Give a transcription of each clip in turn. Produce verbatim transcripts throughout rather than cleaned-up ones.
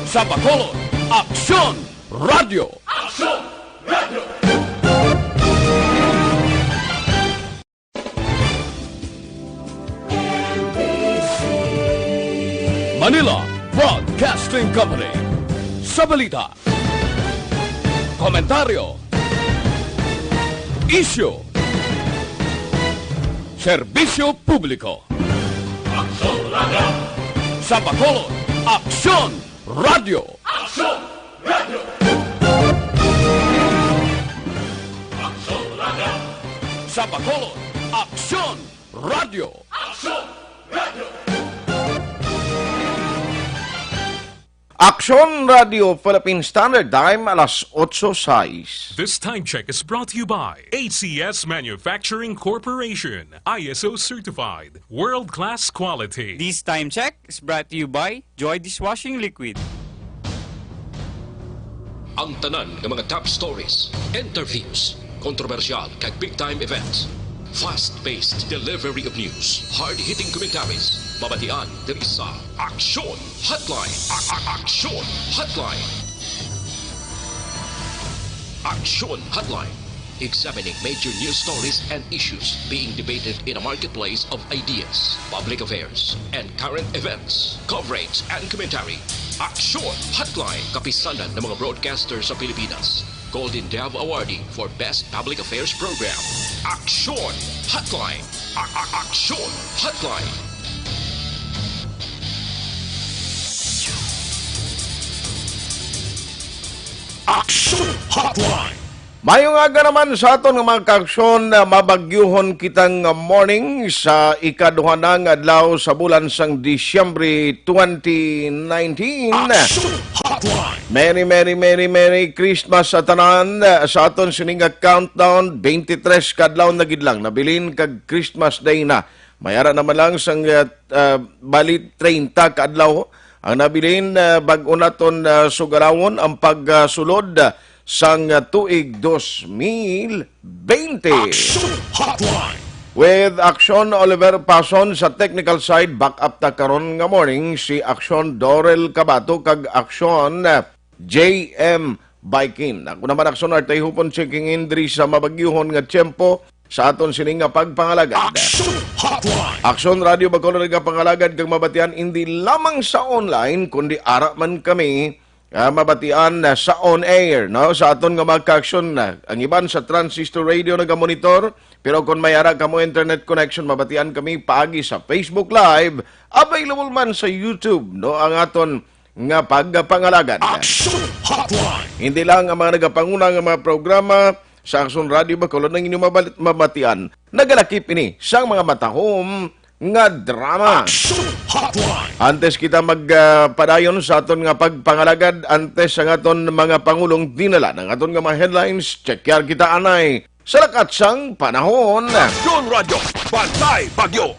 Sa Bacolod, Aksyon Radio. Manila Broadcasting Company. Sa balita, komentaryo, isyu, serbisyo publiko. Aksyon Radio. Sa Bacolod, Aksyon Radio. Aksyon Radio. Aksyon Radio. Sa Bacolod, Aksyon Radio. Aksyon Radio. Aksyon Radio Philippine Standard Time, alas otso sais. This time check is brought to you by A C S Manufacturing Corporation, I S O certified, world-class quality. This time check is brought to you by Joy Dishwashing Liquid. Ang tanan nga mga top stories, interviews, kontrobersyal kag big time events. Fast-paced delivery of news, hard-hitting commentaries, mabatian diri sa Aksyon Hotline. A- a- Aksyon Hotline. Aksyon Hotline. Examining major news stories and issues being debated in a marketplace of ideas, public affairs, and current events. Coverage and commentary. Aksyon Hotline. Kapisanan ng mga broadcaster sa Pilipinas. Golden Dove Awardee for Best Public Affairs Program. Aksyon Hotline. A- a- Aksyon Hotline. Aksyon Hotline. Mayong aga naman sa aton nga mga kaaksyon. Mabagyuhon kitang morning sa ikaduha na nga adlaw sa bulan sang Disyembre twenty nineteen. Aksyon Hotline. Merry, merry, merry, merry Christmas sa tanan. Sa aton sini nga countdown, twenty-three ka adlaw na gid lang nabilin kag Christmas Day na. May ara naman lang sang, uh, uh, bali treinta ka adlaw ang nabilin, uh, bag-o naton, uh, sugalawon ang pagsulod sang, uh, tuig dos mil bente. Aksyon Hotline. With Aksyon Oliver Pason sa technical side, back up ta karon nga morning si Aksyon Dorel Cabato kag Aksyon, uh, J M Baikin. Ako naman, Aksyon Artay Hupon, checking in diri sa mabagyuhon nga tiyempo sa aton sini nga pagpangalagad. Aksyon Hotline. Aksyon Radio Bacolod nagapangalagad kag mabatian indi lamang sa online, kundi ara man kami, ah, mabatian, ah, sa on air, no? Sa aton nga mga kaaksyon na, ang iban sa transistor radio nagamonitor, pero kung may ara kamo internet connection, mabatian kami paagi sa Facebook Live, available man sa YouTube, no? Ang aton nga pagpangalagad. Aksyon Hotline. Hindi lang ang mga nagapanguna nga mga programa sa Aksyon Radio Bacolod ang inyong mabal-, mabatian. Nagalakip ini sang mga matahom nga drama. Aksyon Hotline. Antes kita mag, ah, padayon sa aton nga pagpangalagad, antes ang aton mga pangulong dinala ng aton nga mga headlines, check kita anay sa lakat sang panahon. Aksyon Radio, Bantay Bagyo.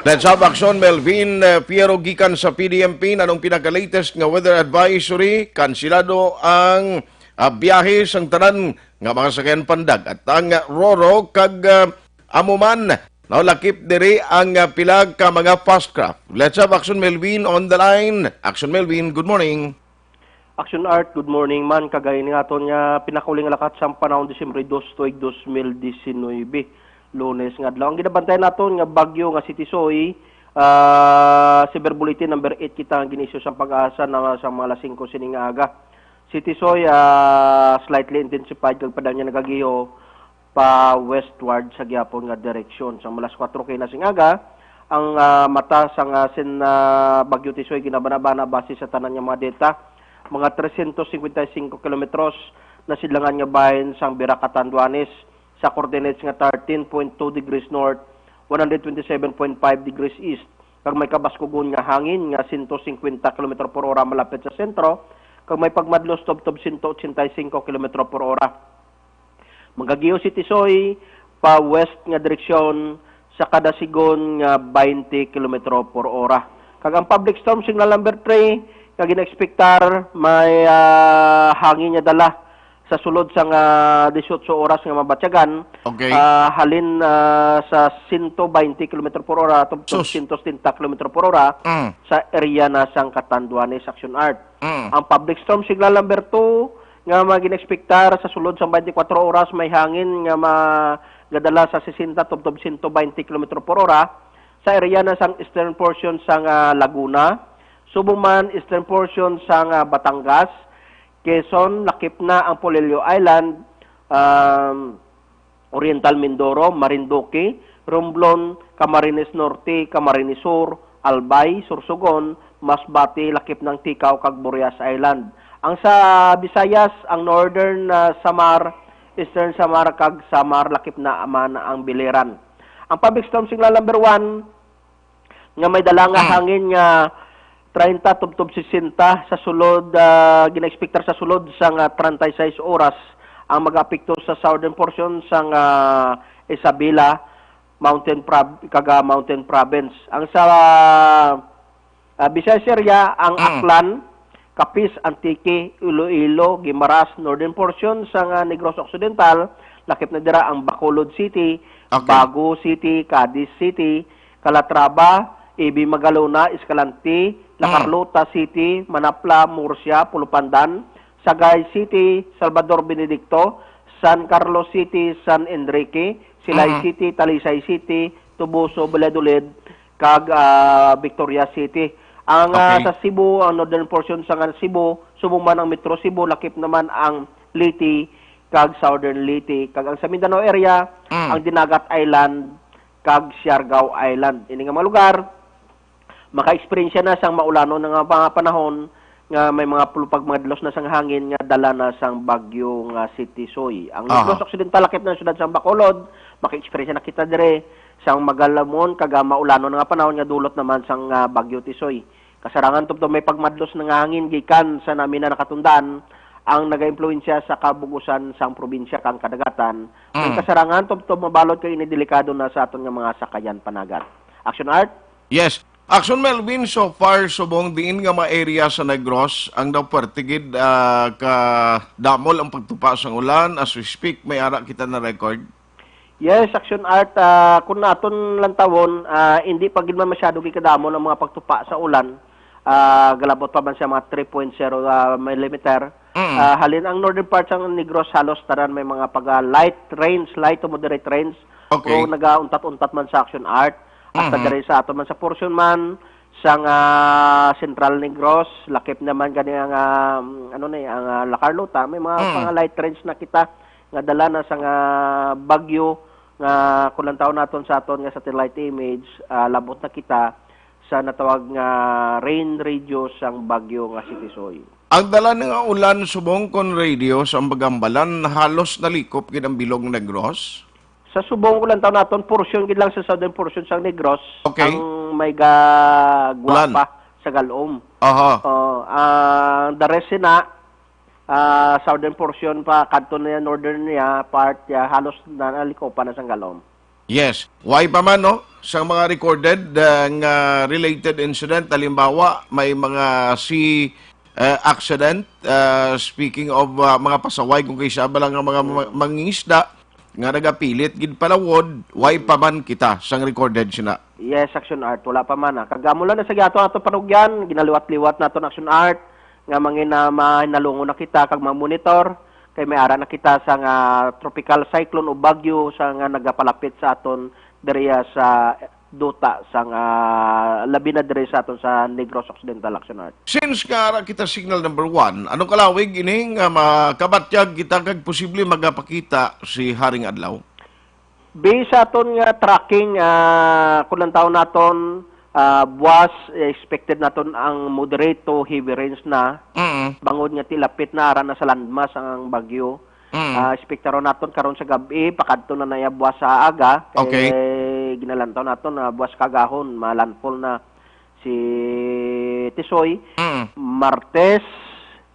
Let's have Aksyon Melvin, eh, Piero gikan sa P D M P. Nanong pinaka-latest nga weather advisory? Kansilado ang, ah, biyahe sang tanan nga mga sakyan pandag at ang, ah, Roro kag, ah, amo man, no, lakip diri ang, ah, pila ka mga fast craft. Let's have Aksyon Melvin on the line. Aksyon Melvin, good morning. Action Art, good morning man. Kag ini nga aton nga pinakauli nga lakat sang panahon, Disyembre dos, tuig dos mil diecinuebe, Lunes nga adlaw. Ang ginabantayan naton nga bagyo nga si Tisoy, ah, severe bulletin number eight kita nga gin-issue sang PAGASA na sa mga alas singko sini nga aga. Si Tisoy, ah, slightly intensified kag padayon niya nagagiho pa westward sa gihapon nga direksyon. Sa alas kuwatro kay na sing aga, ang, ah, mata sang, ah, sin, ah, Bagyo Tisoy ginabanabana base sa tanan nga mga data, mga trescientos cincuenta y cinco kilometros na sidlangan nga bahin sang Bira, Catanduanes, sa coordinates nga thirteen point two degrees north, one hundred twenty-seven point five degrees east, kag may kabaskugon nga hangin nga sento singkwenta kilometro por ora malapit sa sentro, kag may pagmadlos tubtob sento ochenta y cinco kilometro por ora. Magagiho si Tisoy pa west nga direksyon sa kada sigon nga twenty kilometro por ora. Kag ang public storm signal number three nga ginaekspektar may, ah, hangin nga dala sa sulod sang, ah, disiotso oras nga mabatyagan, Okay. ah, halin, ah, sa sento baynte kilometro por ora tubtob Sus. sento setenta kilometro por ora Mm. sa area na sang Catanduanes, Action Art. Mm. Ang public storm signal number two nga mga gin-expectar sa sulod sang baynte kwatro oras may hangin nga magadala sa sesenta tubtob sento baynte kilometro por ora sa area na sang eastern portion sang, ah, Laguna, subong man eastern portion sang, ah, Batangas, Quezon, lakip na ang Polillo Island, um, Oriental Mindoro, Marinduque, Romblon, Camarines Norte, Camarines Sur, Albay, Sorsogon, Masbate, lakip ng Ticao kag Burias Island. Ang sa Visayas, ang Northern, ah, Samar, Eastern Samar kag Samar, lakip na man ang Biliran. Ang public storm signal number one nga may dala nga Mm. hangin nga treinta tubtob sesenta sa sulod, ah, gina-expectar sa sulod sa nga treinta y seis oras ang mag-apekto sa southern portion sang, ah, Isabela, Mountain Prob-, kag, ah, Mountain Province. Ang sa, ah, Visayas area, ang Mm. Aklan, Capiz, Antique, Iloilo, Guimaras, northern portion sang, ah, Negros Occidental, lakip na dira ang Bacolod City, Okay. Bago City, Cadiz City, Calatrava, Ibin, Magalona, Escalante, La Mm. Carlota City, Manapla, Murcia, Pulupandan, Sagay City, Salvador Benedicto, San Carlos City, San Enrique, Silay Mm. City, Talisay City, Toboso, Valladolid, kag, ah, Victoria City. Ang, ah, Okay. sa Cebu, ang northern portion sa nga Cebu, subong man ang Metro Cebu, lakip naman ang Leyte, kag Southern Leyte, kag ang sa Mindanao area, Mm. ang Dinagat Island, kag Siargao Island. Ini nga mga lugar, maka-eksperyensya na sang maulanon nga mga panahon nga may mga pul-, pagmadlos na sang hangin nga dala na sang bagyo nga si Tisoy. Ang Aha. Negros Occidental, lakip na ang siyudad sang Bacolod, maka-eksperyensya na kita dire sang magalamon kag, ah, maulanon nga panahon nga dulot naman sang, ah, bagyo Tisoy. Kasarangan tubtob may pagmadlos na nga hangin gikan sa nami na nakatundaan ang nagaimpluwensya sa kabug-usan sang probinsya kang kadagatan. Ang Mm. kasarangan tubtob mabalod kag ini delikado na sa aton nga mga sakayan panagat. Action Art? Yes. Action Melvin, so far, subong diin nga mga area sa Negros ang daw puwerte gid, ah, ka damol ang pagtupa sang ulan. As we speak, may ara kita na record. Yes, Action Art, ah, kung naton lantawon, ah, hindi pa gid man masyado gikadamol ang mga pagtupa sa ulan. Ah, galabot pa man sa mga three point zero, ah, millimeter. Mm. Ah, halin ang northern part sang Negros, halos tanan may mga pag, ah, light rains, light to moderate rains. Okay. O nagauntat-untat man sa Action Art. Hasta Mhm. diri sa ato man sa portion man, sang, ah, Central Negros, lakip naman gani ang, ah, ano ni, ang, ah, La Carlota, may mga Mm. mga light rains na kita nga dala na sang, ah, bagyo nga kung lantawon naton sa aton nga satellite image, ah, labot na kita sa natawag nga rain radius sang bagyo nga si Tisoy. Ang dala nga ulan subong kon radius ang pagambalan, halos nalikop gid ang bilog Negros? Sa subong, kung lantawon naton, portion gid lang sa southern portion sang Negros Okay. ang may ga-, Ulan. guwapa sa galom. Aha. Oh, ang the rest sina, ah, southern portion pa, kadto na yan, northern niya, part, ya, halos na nalikopan na sang galom. Yes. Why pa man, no? Sa mga recorded, uh, nga related incident, halimbawa, may mga sea, uh, accident, uh, speaking of, uh, mga pasaway, kung kay siya ba lang ang mga ma-, mangingisda, nga nagapilit gid palawod, why pa man kita sang recorded sina? Yes, Action Art, wala pa man, ah. Kag amo lang na sa giato ato panugyan, ginaliwat-liwat naton Action Art, nga mangin-, ah, mahinalungon na kita kag mag-monitor, kay may ara na kita sa nga tropical cyclone o bagyo sa nga nagapalapit sa aton diriya sa duta sa nga, labi na diri sa aton sa Negros Occidental, Action Art. Since nga ara kita signal number one, anong kalawig ini nga makabatyag kita kag posible magapakita si Haring Adlaw? Based sa aton nga tracking, ah, kung lantawon naton, ah, buwas, eh, expected naton ang moderate to heavy rains na. Mm. Bangod nga tilapit na ara na sa landmass ang bagyo. Mm. Ah, expectaron naton karon sa gab-i, pakadto na na iya buwas sa aga. Kay Okay. ginalantaw naton na buwas kaagahon, ma-landfall na si Tisoy. Mm. Martes,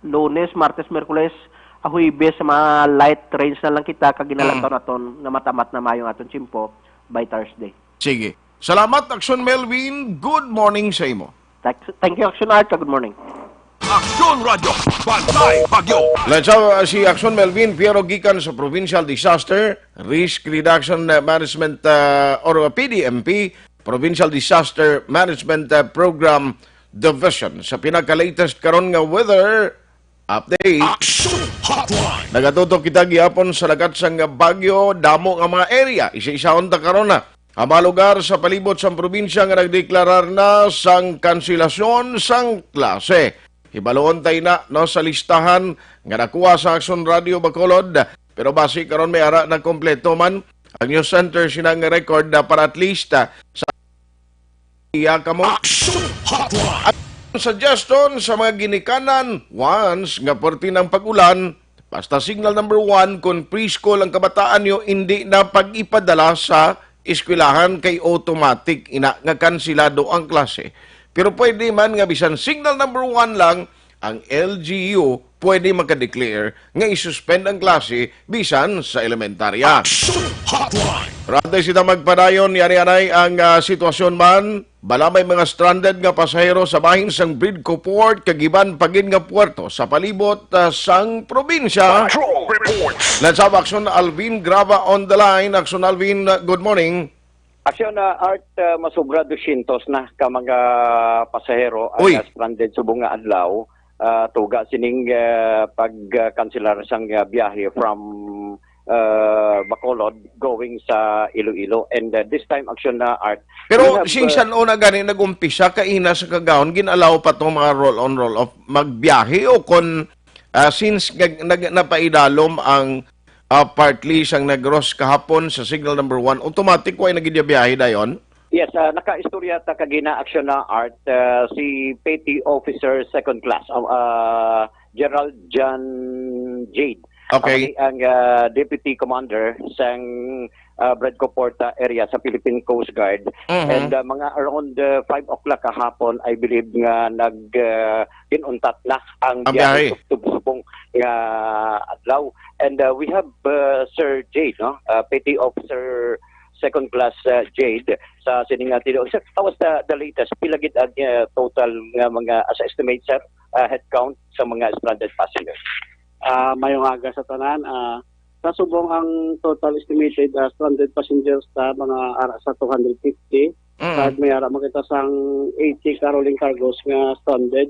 Lunes, Martes, Miyerkules, ah, Huwebes, sa mga light rains na lang kita, kag ginalantaw Mm. naton na matamat na maayo ang aton tiyempo by Thursday. Sige. Salamat, Action Melvin. Good morning sa imo. Thank, thank you, Action Art, kag good morning. Aksyon Radyo, Bantay Bagyo. Let's have, uh, si Action Melvin Piero gikan sa Provincial Disaster Risk Reduction, uh, Management, uh, or P D M P, Provincial Disaster Management, uh, Program Division. Sa pinaka-latest karon nga weather update, Action Hotline. Nagatutok kita gihapon sa lakat sang bagyo, damo nga mga area. Isa-isahon ta karon na ang mga lugar sa palibot sang probinsya nga nagdeklarar na sang kanselasyon sang klase. Hibaluon tay na, no, sa listahan nga nakuha sa Action Radio Bacolod. Pero basi karon may ara na kompleto man ang news center sina nga record na para at least, ah, sa iya kamo. Action Hotline. Ang suggestion sa mga ginikanan, once nga perti ng pag-ulan, basta signal number one, kung preschool ang kabataan nyo, hindi na pag-ipadala sa eskwelahan kay automatic ina nga kansilado ang klase. Pero pwede man nga bisan signal number one lang, ang L G U pwede magka-declare nga i-suspend ang klase bisan sa elementarya. Action Hotline. Ratay sila magpadayon, yari anay ang, ah, sitwasyon man. Bala may mga stranded nga pasahero sa bahin sang Bridco Port kag iban pa gid nga puerto sa palibot, ah, sang probinsya. Patrol reports. Let's have Action Alvin Grava on the line. Action Alvin, ah, good morning. Aksyon na Art, uh, masobra dusyentos na ka mga pasahero ang, uy, uh, stranded subong nga adlaw, uh, tuga sining, uh, pag, uh, kanselar sang, uh, biyahe from, uh, Bacolod going sa Iloilo. And, uh, this time, Aksyon na Art, pero we have, sing uh, san-o na gani nag-umpisa, kaina sa kagahon gin-allow pa tong mga roll on, roll off magbiyahe, o kon, uh, since nag-, nag-, napaidalom ang ah, partly sang Negros kahapon sa signal number one, automatic way na gid iya biyahe dayon? Yes, ah, nakaistorya ta kagina, Aksyon na Art, ah, si Petty Officer Second Class, ah, ah, Gerald John Jade. Okay. Ang, ang, ah, Deputy Commander sang, ah, Bridco Port, ah, area sa Philippine Coast Guard. Mhm. And, ah, mga around, ah, five o'clock kahapon, I believe nga nag, ah, ginuntat na ang, ang biyahe, biyahe, tub-, tubsubong nga adlaw. And, uh, we have, uh, Sir Jade, no? Uh, Petty Officer Second Class, uh, Jade, sa sining nga tinuod. Sir, how was the, the latest? Pila gid ang, uh, total nga mga, as estimate, sir, uh, head count sa mga stranded passengers? Ah, mayong aga sa tanan. Ah, sa subong ang total estimated, ah, stranded passengers sa mga ara sa two hundred fifty. Mm. Kag may ara makita sang eighty ka rolling cargos nga stranded.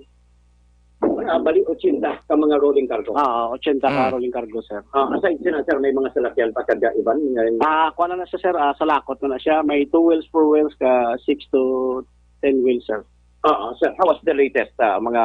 Ah, bali, ochenta ka mga rolling cargo. Ah, ochenta ka, mm, rolling cargo, sir. Ah, aside sina, sir, may mga salakyan pa kag iban nga. Ah, kuha na na siya, sir. Ah, salakot na na siya. May two wheels, four wheels, ka six to ten wheels, sir. Oo, sir. How was the latest, ah, mga,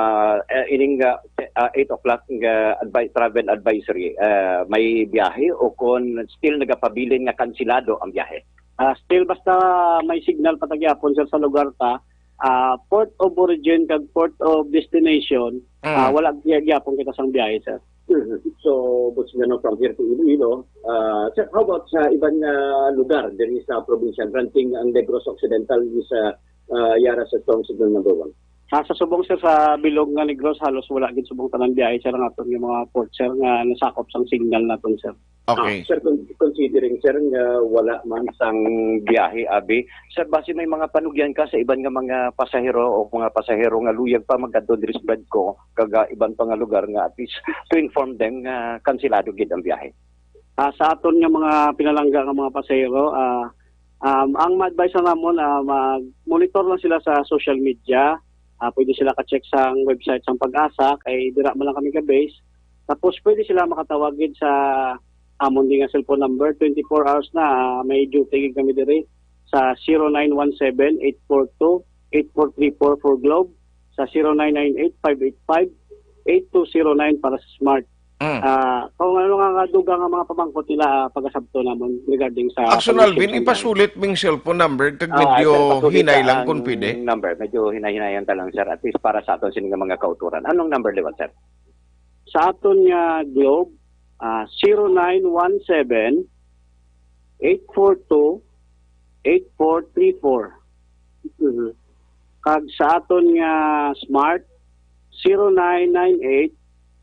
eh, ining, ah, eh, ah, eight o'clock nga advi-, travel advisory? Ah, may biyahe o kon still nagapabilin nga kansilado ang biyahe? Ah, still, basta may signal pa ta gyapon, sir, sa lugar ta, ah, port of origin kag port of destination, mm, ah, wala gya-, gyapon kita sang biyahe, sir. Mhm. So, Boss Gano, from here to Iloilo, ah, sir, how about sa iban nga lugar diri sa probinsya, granting ang Negros Occidental is, ah, ah, yara sa storm signal number one? Ah, sa subong, sir, sa bilog nga Negros, halos wala gid subong tanan biyahe, sir, ang aton nga mga port, sir, nga nasakop sang signal naton, sir. Okay. Ah, sir, con-, considering, sir, nga wala man sang biyahe, abi, sir, basi may mga panugyan ka sa iban nga mga pasahero o mga pasahero nga luyag pa magadto diri sa Bridco kag, ah, iban pa nga lugar nga at least to inform them nga kansilado gid ang biyahe? Ah, sa aton nga mga pinalangga nga mga pasahero, ah, um, ang ma-advise lang namon, ah, mag-monitor lang sila sa social media. Ah, pwede sila ka-check sang website sang PAGASA, kay dira man lang kami ka-base. Tapos pwede sila makatawag gid sa amon di nga cellphone number, twenty-four hours na, ah, may duty gid kami diri sa zero nine one seven, eight four two, eight four three four for Globe, sa zero nine nine eight, five eight five, eight two zero nine para sa Smart. Mm. Ah, kung ano nga, nga dugang ang mga pamangkot nila, ah, pagasabto namon regarding sa Action Alvin, ipasulit ming cellphone number kag, ah, medyo sir, pasulit hinay lang ang kung pwede. Number. Medyo hinay-hinayan ta lang, sir, at least para sa aton sini nga mga kauturan. Anong number liwat, sir? Sa aton nga Globe, ah, zero nine one seven, eight four two, eight four three four. Mhm. Kag sa aton nga Smart, zero nine nine eight,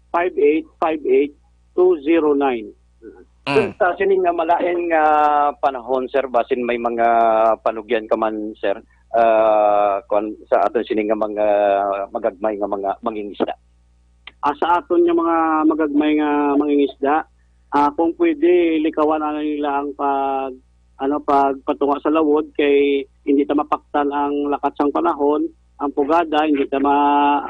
five eight five eight, two zero nine. Sir, mm, sa sining nga malain nga panahon, sir, basin may mga panugyan ka man, sir, ah, kon sa aton sining nga mga magagmay nga mga mangingisda. Ah, sa aton nga mga magagmay nga mangingisda, ah, kung pwede, likawan na nila ang pag, ano, pagpatunga sa lawod kay hindi ta mapaktan ang lakat sang panahon, ang pugada, hindi ta ma-,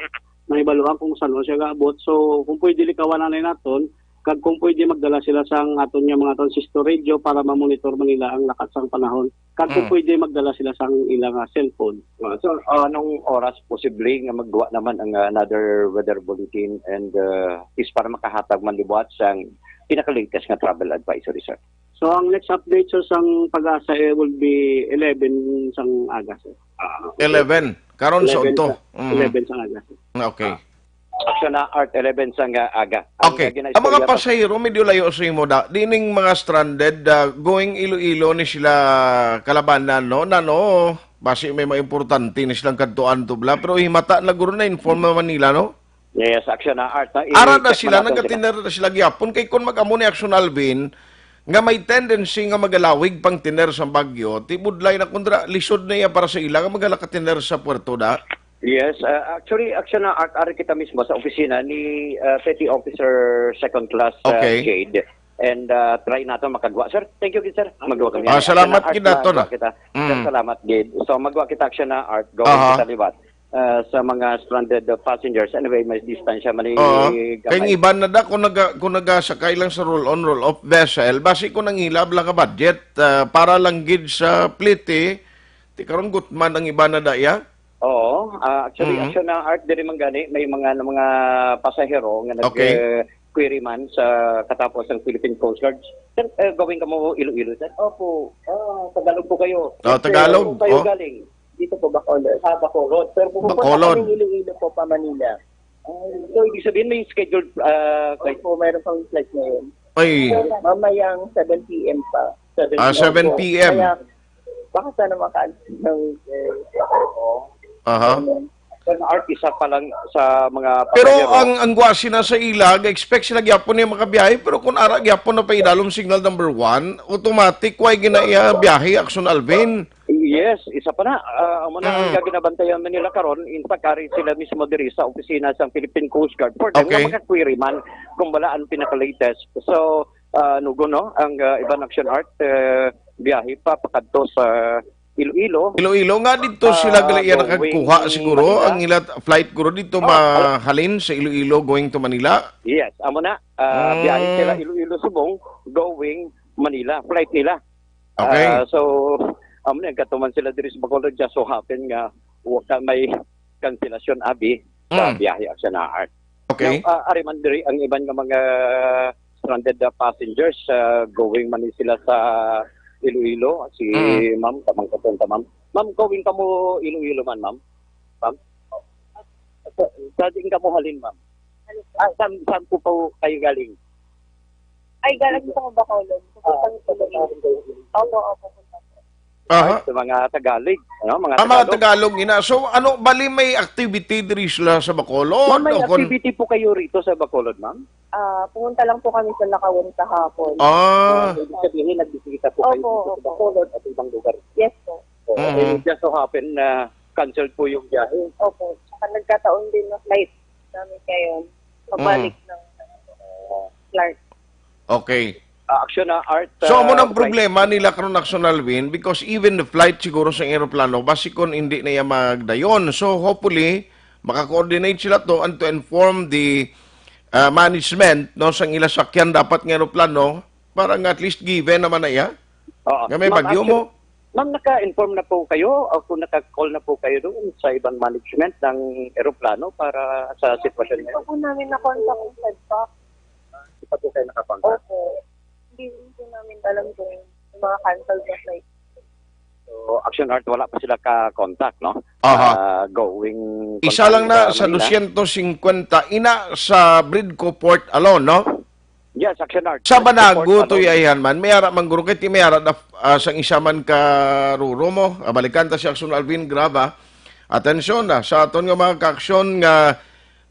mahibaluan kung san-o siya gaabot. So, kung pwede, likawan na naton, kag kung pwede, magdala sila sang aton nga mga transistor radio para ma-monitor man nila ang lakat sang panahon. Kag kung Mm. pwede, magdala sila sang ilang, ah, cellphone. Ah, so, ah, anong oras posible nga magwa naman ang, ah, another weather bulletin and, ah, is para makahatag man libuhat sang pinaka-latest nga travel advisory, sir? So, ang next update, sir, sang PAGASA, eh, will be eleven sang aga, sir. Ah, okay. Eleven. Karon sa Eleven udto. sa, Mhm. eleven sang aga, sir. Okay. Ah. Aksyon na, Art, eleven sang aga. Ang Okay. ginaistorya Ang mga pa- pasahero, medyo layo sa imo, da. Dining mga stranded, ah, going Iloilo ni sila kalabanan, no? Na, no? Basi may mga importante ni silang kadtuan to, bla. Pero himata na guro na inform naman nila, no? Yes, aksyon na, Art, no? Ara na I-check sila, man naton sila. Nagatiner na sila gyapon. Kay kung mag-amo ni Aksyon Alvin, nga may tendency nga magalawig pang tiner sa bagyo, ti budlay na kundra, lisod na iya para sa ila nga magalakatiner sa puerto, da. Yes, uh, actually, aksyon na, Art, ari kita mismo sa opisina ni, uh, Petty Officer Second Class, uh, Okay. Jade. And, uh, try nato makagwa, sir. Thank you, sir. Magwa kami. Ah, salamat Aksyon na, Art, gid nato magwa na. Kita. Sir, Mm. salamat, Jade. So, magwa kita, aksyon na, Art. Go Aha. kita liwat, uh, sa mga stranded, uh, passengers. Anyway, may distansya man ni Oo. gamay. Kay ang iban na da, kung naga-, kung nagasakay lang sa roll-on, roll-off vessel, basi kung nangilab lang ka budget, uh, para lang gid sa plete, ti karon gutman ang iban na da, ya? Oo, ah, actually, Mm. aksyon na, Art, diri man gani, may mga, mga pasahero nga nag, Okay. eh, query man sa katapos ng Philippine Coast Guard. Sir, eh, going kamo Iloilo, sir? Opo. Ah, Tagalog po kayo. Oh, Sir, Tagalog. Saan kayo Oh. galing? Dito po, Bacolod. Ah, Bacolod. Sir, pupunta Bacolod. Kami Iloilo po, pa Manila. Ah, so, ibig sabihin, may scheduled, ah, flight? Opo, mayroon pang flight ngayon. Ay. Mamayang seven P M pa. Ah, seven P M. Kaya, baka sana maka-, ng, eh, Aha. Sir, Art, isa pa lang sa mga Pero pasahero. Ang, ang gwasi na sa ila, ga-expect sila gyapon niya makabiyahe, pero kung ara gyapon na pa idalom signal number one, automatic, way gina iya biyahe, Aksyon Alvin? Yes, isa pa na. Ah, amo na ang Mm. ginabantayan man nila karon, in fact, ari sila mismo diri sa opisina sang Philippine Coast Guard for them Okay. nga maka-query man kung wala ang pinaka-latest. So, ah, nugo, no, ang, ah, iban, Aksyon Art, eh, biyahe pa pakadto sa Iloilo. Iloilo nga dito sila Ah, gali iya going nakagkuha siguro, Manila. Ang ila flight guro dito Oh, ala- mahalin sa Iloilo going to Manila? Yes, amo na. Ah, Mm. biyahe sila Iloilo, Subong, going Manila, flight nila. Okay. Ah, so, amo na, nagkatuman sila diri sa Bacolod, just so happen nga wa ka may cancellation abi sa Mm. biyahe, Aksyon na, Art. Okay. Now, ah, ari man diri ang iban nga mga stranded, ah, passengers, ah, going man ni sila sa Iloilo, si Mm. Ma'am, tamang katon ta, Ma'am. Ma'am, going kamo Iloilo man, Ma'am? Ma'am? Sa, sa diin kamo halin, Ma'am? Ah, saan, saan po po kayo galing? Ay, galing po ako Bacolod. Papuntang Iloilo. Opo, opo, punta po. Aha. Sa mga Tagalog, ano, mga Ah, mga Tagalog. Tagalog, ina. So, ano, bali may activity diri sila sa Bacolod? Ma'am, may O kon activity po kayo rito sa Bacolod, ma'am? Ah, pumunta lang po kami sa Lacauan kahapon. Ah. So, ibig sabihin, nagbisita po kayo Opo, dito sa opo. Bacolod at ibang lugar? Yes po. Oo. Mm. And just so happen na canceled po yung biyahe. Opo. Saka nagkataon din na flight namin ngayon. Pabalik Mm. ng, uh, Clark. Okay. Ah, action na, Art, So, amo ah, nang flight. Problema nila karon, Action Alvin, because even the flight siguro sa eroplano, basi kon hindi na iya magdayon. So, hopefully, maka-coordinate sila to and to inform the, ah, management, no, sang ila sakyan dapat nga eroplano para nga at least given naman na iya Oo. Nga may Ma'am, bagyo actually, mo. Ma'am, naka-inform na po kayo o kung naka-call na po kayo doon sa ibang management ng eroplano para sa sitwasyon Hindi ngayon? po namin na-contact ang SEDPAC. Hindi pa po kayo nakakontak? Opo. Hindi rin po namin alam kung may mga cancelled na flight. So, Action Art, wala pa sila ka-contact, no? Aha. Ah, going Isa lang contact na nila sa Manila. Dosyentos singkwenta, ina sa Bridco Port alone, no? Yes, Action Art. Sa Banago Report to alone. Yaihan man, may ara man guro kay ti may ara da, ah, sang isa man ka ruro mo. Ah, balikan ta si Action Alvin Grava. Atensyon na sa aton nga mga ka-aksyon nga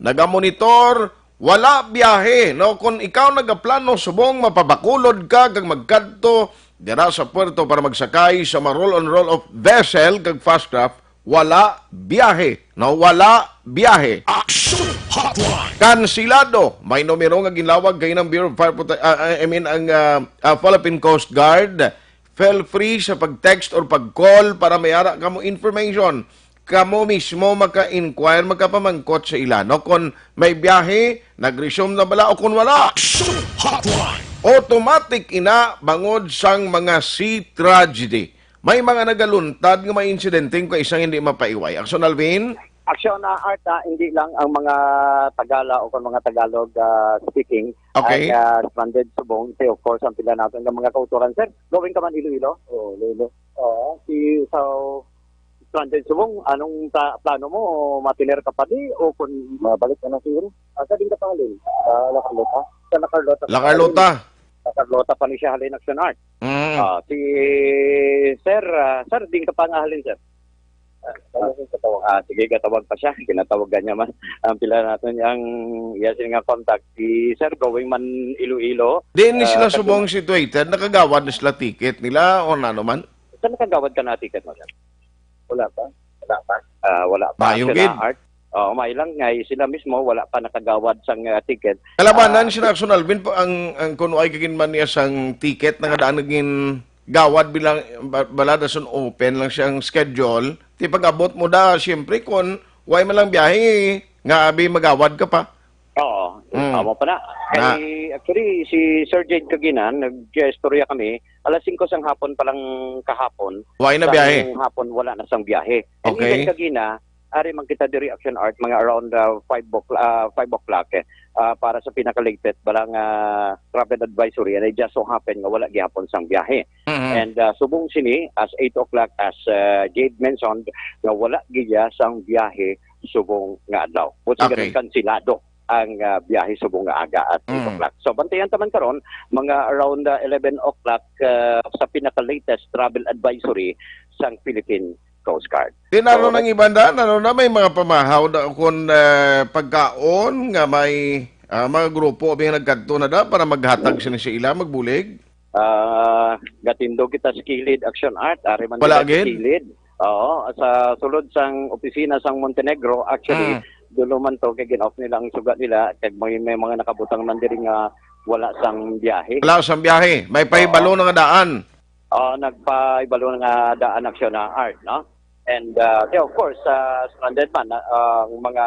nagamonitor, wala biyahe, no? Kung ikaw nagaplano subong mapabakulod ka kag magkadto dira sa puerto para magsakay sa mga roll-on roll-off vessel kag fast craft, wala biyahe. No, wala biyahe. Action Hotline. Kansilado. May numero nga ginlawag kay ng Bureau of Fire Prote-, ah, ah, I mean, ang, ah, ah, Philippine Coast Guard. Feel free sa pag-text or pag-call para may ara kamo information. Kamo mismo maka-inquire, makapamangkot sa ila, no? Kung may biyahe, nag-resume na bala o kung wala. Action Hotline. Automatic ina bangod sang mga sea tragedy. May mga nagaluntad nga may insidente kung isang hindi mapaiway. Action, Alvin? Action na, Art, ah, hindi lang ang mga Tagala o kung mga Tagalog, ah, speaking Okay. ang, ah, stranded subong. Kasi, of course, ang pila natin ng mga kauturan, sir. Going ka man Iloilo? Oo, Iloilo. Oo. Si, so, stranded subong, anong ta-, plano mo? Matiner ka pa di? O kung mabalik ka na siguro? Asa din ka pa halin? Ah, La Carlota? Sa La Carlota. La Carlota. Sa Carlota pa ni siya halin, Action Art. Mm. Ah, si Sir, ah, Sir, din ka pa nga halin, Sir? Ah, ano yung katawag? Ah, sige, katawag pa siya. Kinatawagan niya man. Ang pila natin ang, iya siya nga contact. Si Sir, going man Iloilo. Di ni Ah, sila sa subong situated, nakagawad na sila ticket nila o ano man? Saan nakagawad ka na ticket mo, Sir? Wala pa. Wala pa. Ah, wala pa. Mayo Sila gid. Art. Oo, may lang nga sila mismo wala pa nakagawad sang, ah, ticket. Kalabanan Ah, sila, Action Alvin, po ang, ang kuno ay kagin man niya sang ticket na nga daan naging gawad bilang ba-, balada sun open lang siyang schedule. Ti pag-abot mo da, siyempre, kung way man lang biyahe, nga abi magawad ka pa. Oo, Mm. tama pa na. Na. Kay, actually, si Sir Jade kagina, nag-istorya kami, alas singko sang hapon pa lang kahapon. Way na Sang biyahe. hapon, wala na sang biyahe. And Okay. even kagina, ari man kita diri, Action Art, mga around, uh, five o'clock, uh, five o'clock, eh, uh, para sa pinaka-latest, balang, uh, travel advisory, and it just so happen nga wala gihapon sang biyahe. Mhm. And, uh, subong sini, as eight o'clock, as, uh, Jade mentioned, nga wala giya sang biyahe subong nga adlaw. Buot silingon Okay. kansilado ang, ah, biyahe subong nga aga at eight Mm. o'clock. So, bantayan ta man karon, mga around, ah, eleven o'clock, ah, sa pinaka-latest travel advisory sang Philippine Coast Guard. Di na So, ron ang iban da, na ron na may mga pamahaw da, kung, ah, pagkaon nga may, ah, mga grupo bing nagkadto na da para maghatag sini sa ila, magbulig? Ah, gatindog kita sa kilid, Action Art. Ari man Wala kita sa gid? kilid. Oo, sa sulod sang opisina sang Montenegro, actually, Mm. dulo man to, kay gin-off nila ang suga nila, kag may, may mga nakabutang man diri nga wala sang biyahe. Wala sang biyahe. May pahibalo Oo. na nga daan. Oo, nagpahibalo na nga daan, Action Art, no? And, ah, yeah, of course, ah, stranded man, ah, ang mga,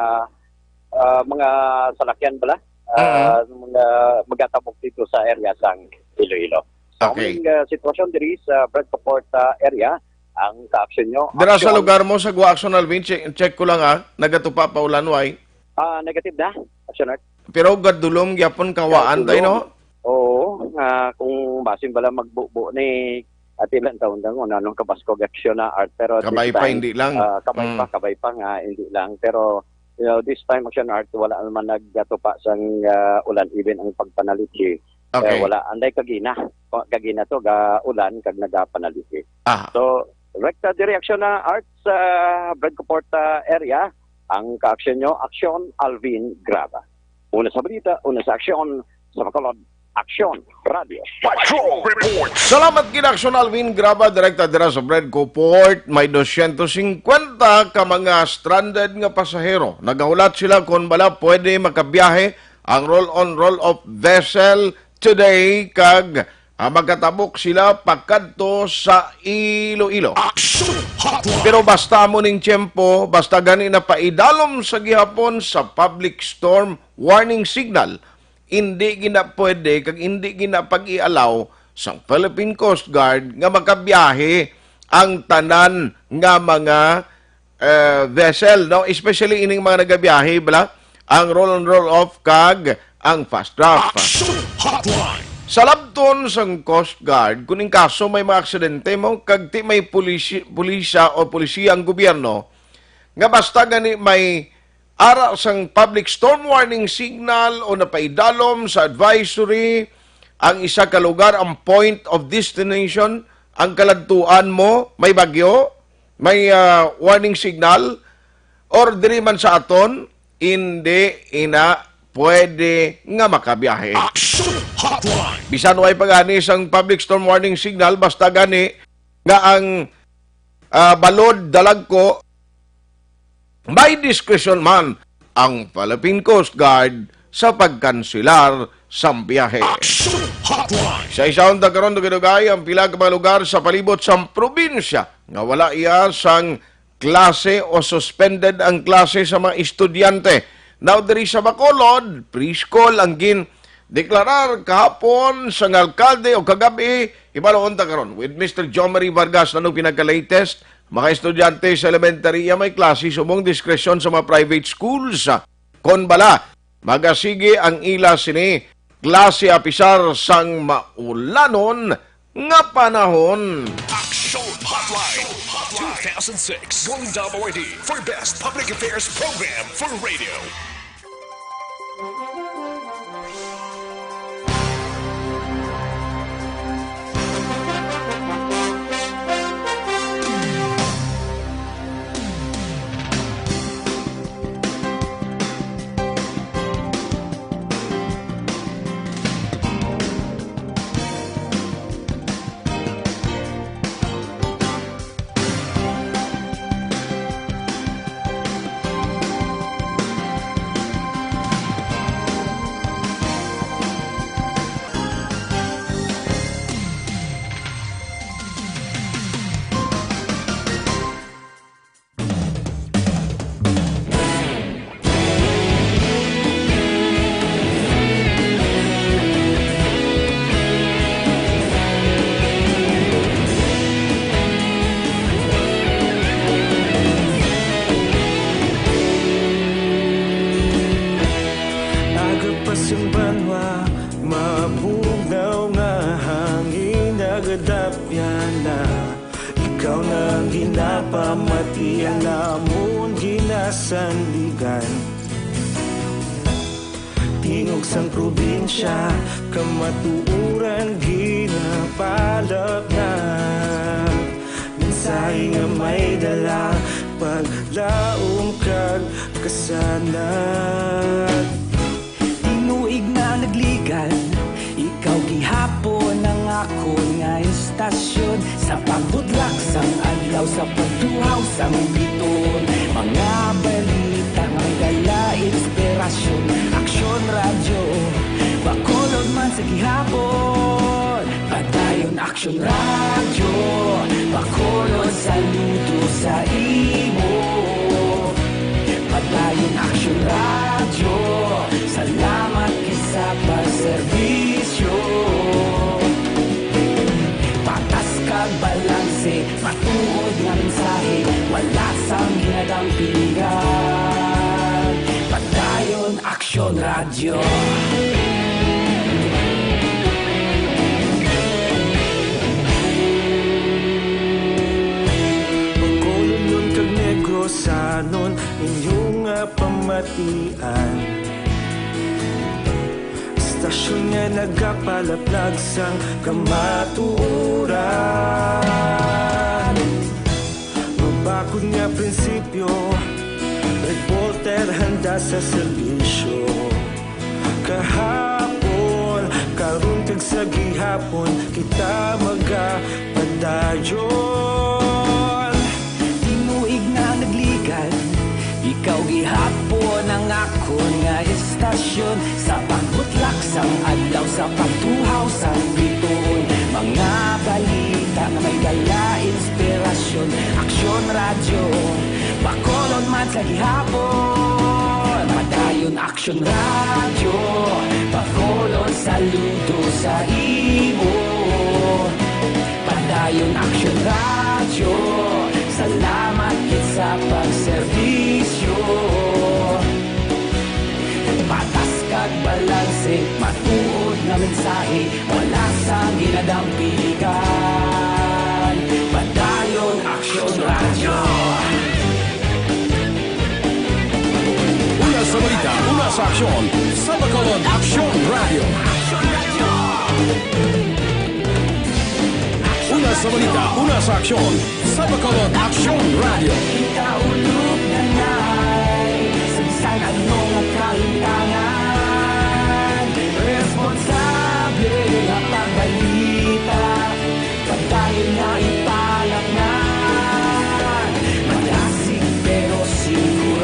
ah, mga salakyan bala, ah, Mm. mga magatabok dito sa area sang Iloilo. So, Okay. ang, ah, sitwasyon diri sa Brad Port, ah, area, ang ka-action nyo, Dira sa action. lugar mo, sa Gua, Action Alvin, check, check ko lang, ah. Nagatupa pa ulan, way? Ah, negative na, Action Art. Pero gadulom gyapon kawaan Gadulom. tayo, no? Oo, nga kung basin bala magbubo ni ati lang taon lang, ano, anong kabaskog Action Art, pero this Kabay pa, time, hindi lang. ah, kabay Mm. pa, kabay pa nga, hindi lang. Pero, you know, this time, Action Art, wala naman nagatupa sang, ah, ulan, even ang pagpanalichi. Okay. Eh, wala. Anday kagina. Pa-, kagina to, ga ulan, kag nagapanalichi. Ah. So, rekta direksyon na Arts, ah, Brad Comporta area. Ang ka-aksyon nyo, Aksyon Alvin Graba. Una sa balita, una sa aksyon, sa Bacolod, Aksyon Radio. Patrol Report. Salamat gid, Aksyon Alvin Graba, direkta dira sa Brad Comporta. May dosyentos singkwenta ka mga stranded nga pasahero. Nagahulat sila kung bala pwede makabiyahe ang roll-on, roll-off vessel today, kag, ah, magkatabok sila pakadto sa Iloilo. Action Hotline. Pero basta mo ning tiyempo, basta gani napaidalom sa gihapon sa public storm warning signal, hindi gina pwede kag hindi gina pag-i-allow sang Philippine Coast Guard nga makabiyahe ang tanan nga mga eh, vessel, no? Especially ining mga nagabiyahe, bala, ang roll on, roll off, kag ang fast draft. Action Hotline. Sa labton sang Coast Guard, kung in kaso may mga aksidente mo, kag ti may pulisi-, pulisya o polisiya ang gobyerno, nga basta gani may ara sang public storm warning signal o napaidalom sa advisory ang isa ka lugar, ang point of destination, ang kaladtuan mo, may bagyo, may, ah, warning signal, or diri man sa aton, hindi ina pwede nga makabiyahe. Action Hotline. Bisan way pa gani sang public storm warning signal, basta gani nga ang, ah, balod, dalagko, may diskresyon man ang Philippine Coast Guard sa pagkanselar sang biyahe. Action Hotline. Sa isa unta karon, dugay-dugay ang pila ka mga lugar sa palibot sang probinsya nga wala iya sang klase o suspended ang klase sa mga estudyante. Now, diri sa Bacolod, preschool ang gin-deklarar kahapon sang alkalde o kagabi. Hibalo unta karon with Mister Jomari Vargas, ano pinaka-latest? Mga estudyante sa elementary, iya may klase subong diskresyon sa mga private schools. Kon bala, magasigi ang ila sini klase apisar sang maulanon nga panahon. Action Hotline two thousand six Golden Dome Awardee for Best Public Affairs Program for Radio. Aga pa sang banwa, mabugnaw nga hangin nagadapyan na. Ikaw na ang ginapamati, ang amon ginasandigan. Tingog sang probinsya, kamatuoran ginapalapnag. Mensahe nga may dala, paglaom kag kasanag. Tinuig nga nagligan, ikaw gihapon ang akon nga istasyon. Sa pagbutlak sang adlaw, sa pagtuhaw sang bituon, mga balita may dala inspirasyon. Aksyon Radyo, Bacolod man sa gihapon. Padayon Aksyon Radyo, Bacolod, saludo sa imo. Padayon Aksyon Radyo, salamat gid sa pagserbisyo. Patas kag balanse, matuod nga mensahe, wala sang ginadampigan. Padayon Aksyon Radyo. Bacolodnon kag Negrosanon, inyo nga pamatian. Istasyon nga nagapalaplag sang kamatuoran. Mabakod nga prinsipyo, reporter handa sa serbisyo. Kahapon, karon kag sa gihapon, kita magapadayon. Tinuig nga nagligan, ikaw gihapon ang akon nga istasyon. Sa pagbutlak sang adlaw, sa pagtuhaw sang bituon, mga balita nga may dala inspirasyon. Aksyon Radyo, Bacolod man sa gihapon. Padayon Aksyon Radyo, Bacolod, saludo sa imo. Padayon Aksyon Radyo, salamat gid sa pagserbisyo. Patas kag balanse, matuod nga mensahe, wala sang ginadampigan. Padayon Aksyon Radyo. Una sa balita, una sa aksyon, sa Bacolod Aksyon Radyo. Una sa balita, una sa aksyon, sa Bacolod Aksyon Radyo. Ikaulog na nay, sa bisan ano nga kahintangan, responsable nga pagbalita, padayon nga ipalapngan. Madasig pero siguro.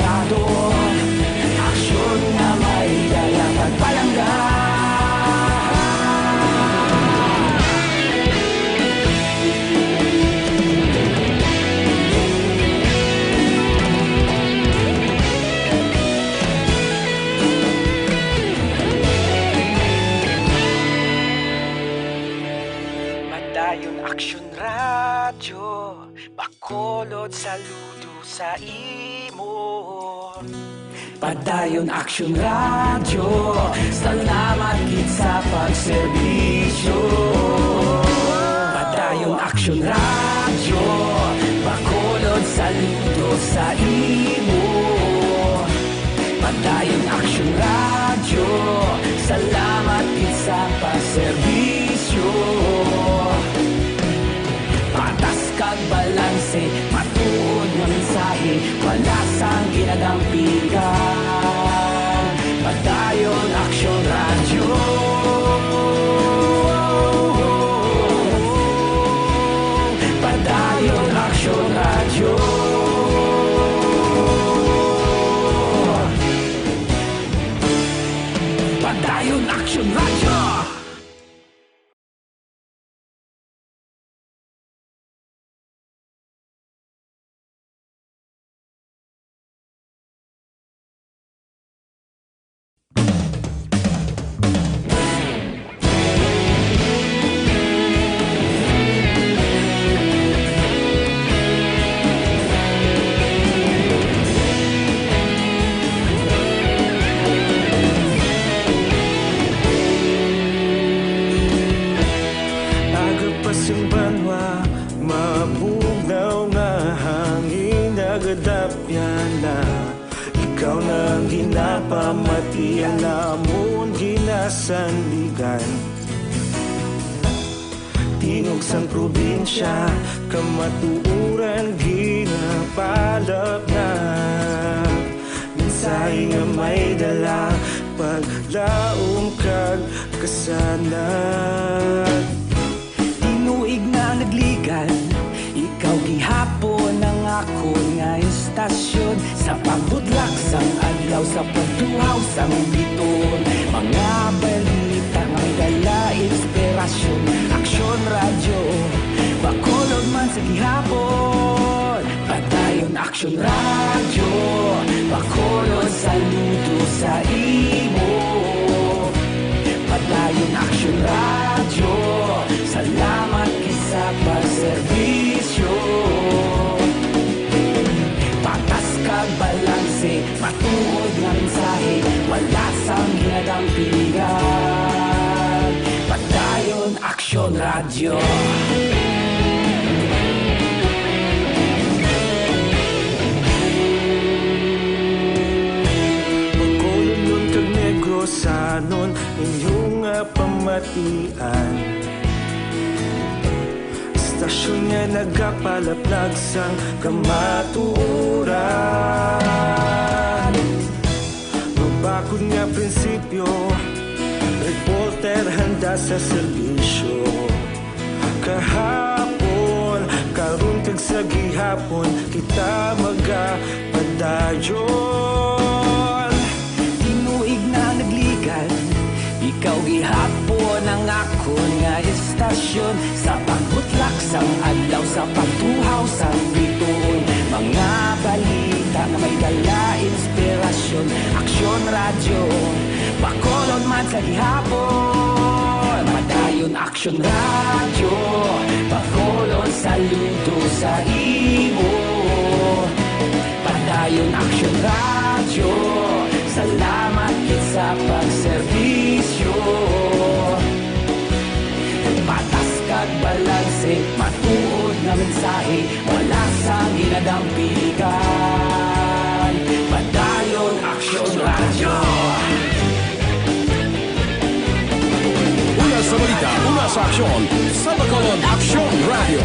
Saludo sa imo. Padayon Aksyon Radyo, salamat gid sa pagserbisyo. Padayon Aksyon Radyo, Bacolod, saludo sa imo. Padayon Aksyon Radyo, salamat gid sa pagserbisyo. Patas kag balanse, matuod nga mensahe, wala sang ginadampigan. Padayon Aksyon Radyo. Padayon Aksyon Radyo. Padayon Aksyon Radyo. Aga pa sing banwa, mabugnaw nga hangin nagadapyan na. Ikaw na ang ginapamatian namon ginasandigan. Tingog sang probinsya, kamatuoran ginapalapnag. Mensahe nga may dala, paglaom kag kasanag. Tinuig na nagligan, ikaw gihapon ang akon nga istasyon. Sa pagbutlak sang adlaw, sa pagtuhaw sang biton, mga balita nga may dala inspirasyon. Aksyon Radyo, Bacolod man sa gihapon. Padayon Aksyon Radyo, Bacolod, saludo sa imo. Padayon Aksyon Radyo, salamat gid sa pagserbisyo. Patas kag balanse, matuod nga mensahe, wala sang ginadampigan. Padayon Aksyon Radyo. Bacolodnon kag Negrosanon, inyo nga pamatian. Istasyon nga nagapalaplag sang kamatuoran. Mabakod nga prinsipyo, reporter handa sa serbisyo. Kahapon, karon, kag sa gihapon, kita magapadayon. Tinuig na nagligan, ikaw gihapon ang akon nga istasyon. Sa pagbutlak sang adlaw, sa pagtuhaw sang bituon, mga balita nga may dala inspirasyon. Aksyon Radyo, Bacolod man sa gihapon. Padayon Aksyon Radyo, Bacolod, saludo sa imo. Padayon Aksyon Radyo, salamat gid sa pagserbisyo. Patas kag balanse, matuod nga mensahe, wala sang ginadampigan. Padayon Aksyon Radyo. Una sa balita, una sa aksyon, sa Bacolod Aksyon Radyo.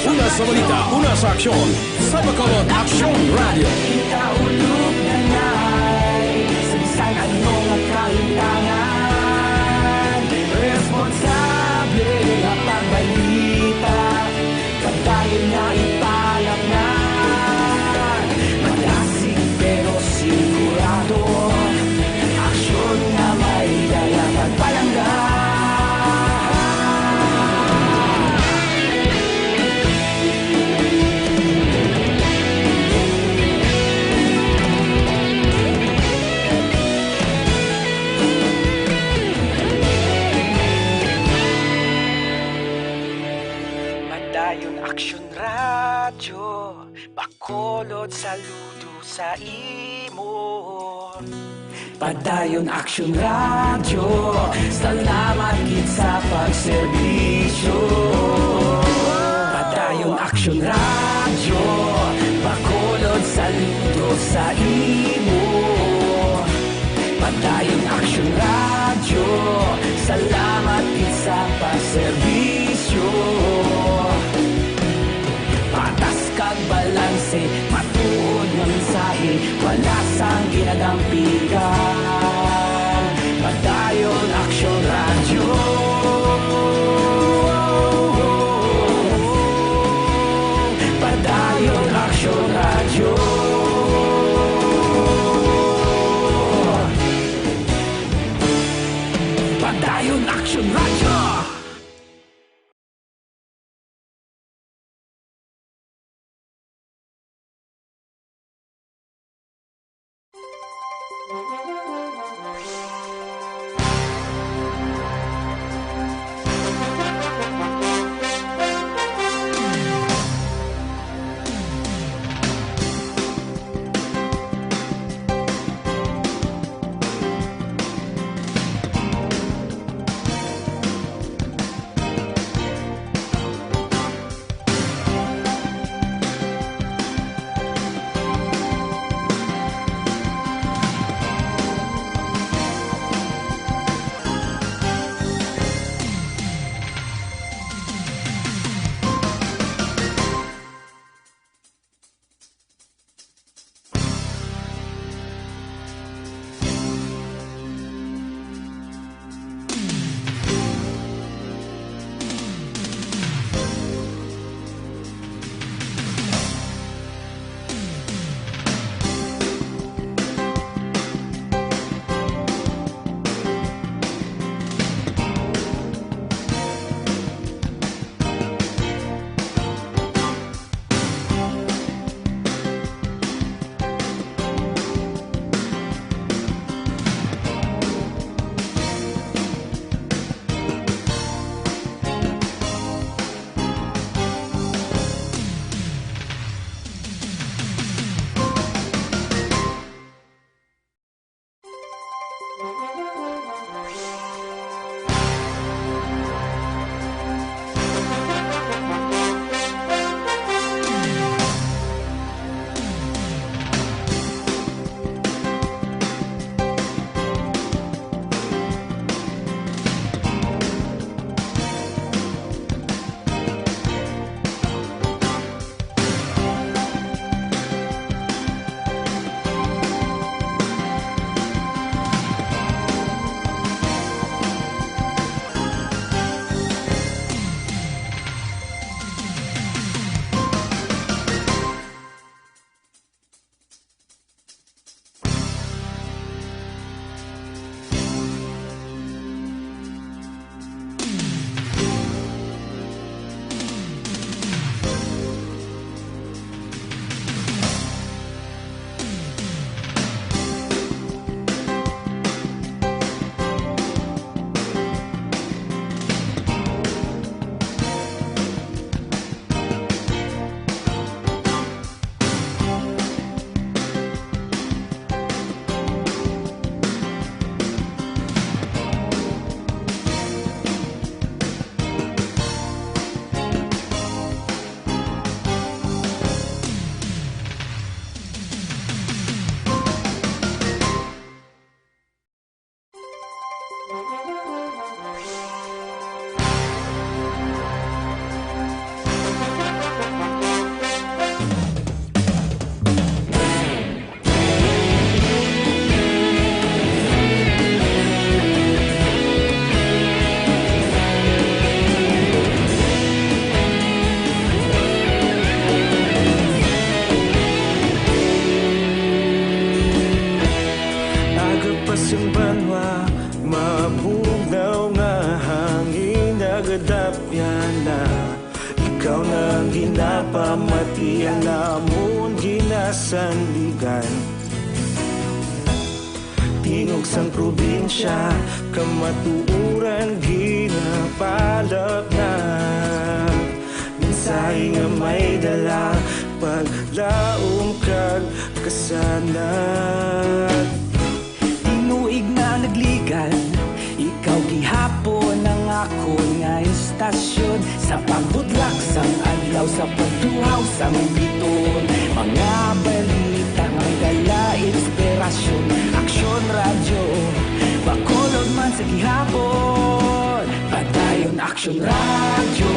Una sa balita, una sa aksyon, sa Bacolod Aksyon Radyo. Kita ulog na nay, sa bisan ano nga kalintangan, responsable nga pagbalita, padayon nga ipalapnag. Madasig pero sigurado, aksyon nga may dala pagpalangga. Bacolod, saludo sa imo. Padayon Aksyon Radyo, salamat gid sa pagserbisyo. Padayon Aksyon Radyo, Bacolod, saludo sa imo. Padayon Aksyon Radyo, salamat gid sa pagserbisyo. Patas kag balanse, matuod nga mensahe, wala sang ginadampigan. Padayon Aksyon Radyo. Padayon Aksyon Radyo. Padayon Aksyon Radyo. Aga pa sing banwa, mabugnaw nga hangin nagadapyan na. Ikaw na ang ginapamati, ang amon ginasandigan. Tingog sang probinsya, kamatuoran ginapalapnag. Mensahe nga may dala, paglaom Kasanag. Tinuig na ang nagligan, ikaw gihapon ang akon nga istasyon. Sa pagbudlak sang adlaw, sa pagtuhaw sang biton, mga balita may dala inspirasyon. Aksyon Radyo Bacolod man sa gihapon. Padayon Aksyon Radyo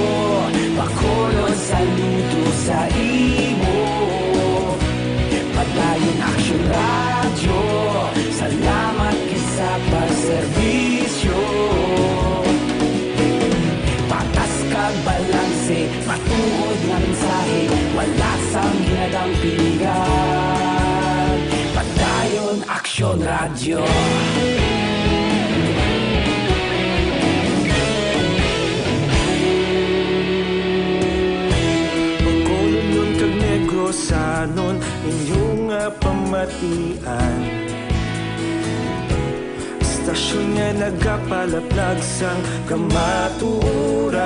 Bacolod, saludo sa imo. Padayon Aksyon Radyo, salamat kay sa pagserbisyo. Patas kag balanse, matuod nga mensahe, wala sang ginadampingan. Padayon Aksyon Radyo. Bacolod kag Negrosanon, inyo nga pamatian. Istasyon nga nagapalaplag sang kamatuoran.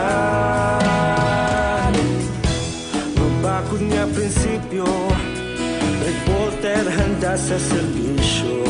Mabakod nga prinsipyo, reporter handa sa serbisyo.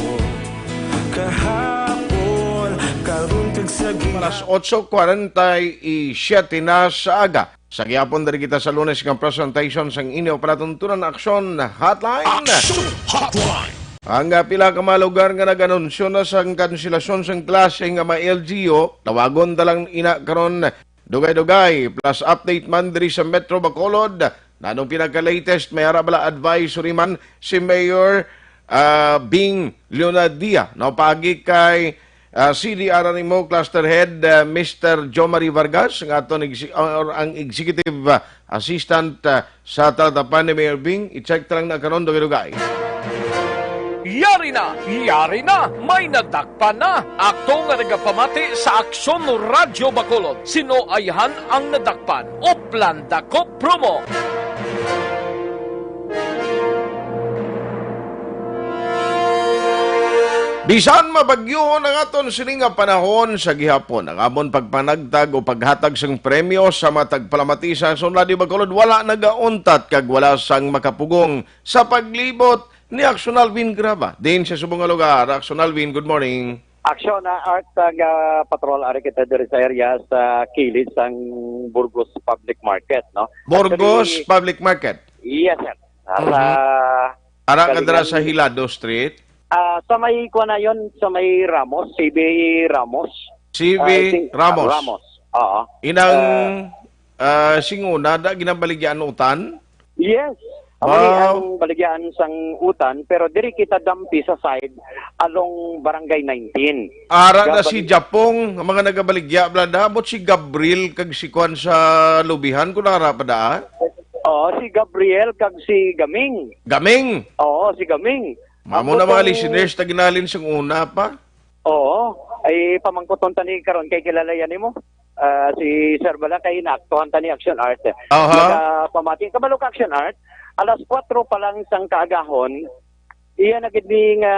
Kahapon, karon, kag sa gihapon. Alas otso cuarenta y siete na sa aga. Sa gihapon, diri kita sa Lunes nga presentation sang inyo palatuntunan, Aksyon Hotline. Aksyon Hotline. Ang, ah, pila ka mga lugar nga nag-anunsyo na sang kanselasyon sang klase nga mga L G U, tawagon ta lang ina karon. Dugay-dugay, plus update man diri sa Metro Bacolod. Nanong pinaka-latest, may ara bala advisory man si Mayor, ah, Bing Leonadia, no, paagi kay, ah, C D R R M O Cluster Head, ah, Mister Jomari Vargas, nga aton exi-, or ang executive, ah, assistant, ah, sa talatapan ni Mayor Bing. I-check ta lang na karon, dugay-dugay. Yari na! Yari na! May nadakpan na! Ato nga nagapamati sa Aksyon Radyo Bacolod, sino ayhan ang nadakpan? Uplan Dako Promo. Bisan mabagyuhon ang aton sini nga panahon, sa gihapon ang amon pagpanagtag o paghatag sang premyo sa mga tagpalamati sa Aksyon Radyo Bacolod wala nagauntat kag wala sang makapugong sa paglibot ni Aksyon Alvin Graba din sa subong nga lugar. Aksyon Alvin, good morning. Aksyon, ah, Art, ang, ah, patrol, ari kita diri sa area sa kilid sang Burgos Public Market, no? Burgos Actually, Public Market? Yes, sir. Ah, Mhm. sa Ara ka dira sa Galingan. Hilado Street? Ah, sa may, kuwan na yun, sa may Ramos, C B Ramos. C B Ah, I think, Ramos. Ramos. Oo. Inang, Ah, ah, sing una, da, ginabaligyaan utan? Yes. Amo ni Wow. ang baligyan sang utan, pero diri kita dampi sa side along Barangay nineteen. Ara na Gabali- si Japong, ang mga nagabaligya, bala, da, abot si Gabriel kag si Kwan sa Lubihan, kung nara pa da, ah? Oo, si Gabriel kag si Gaming. Gaming! Oo, si Gaming. Mamo Ako na mga tong listeners, taginalin sang una pa. Oo, ay pamangkuton ta ni karon kay kilala yan nimo. Ah, si Sir bala kay naaktuhan ta ni Action Art. Aha. Nagapamati. Kabalo ka, Action Art, alas kwatro pa lang sang kaagahon, iya na gid ni nga,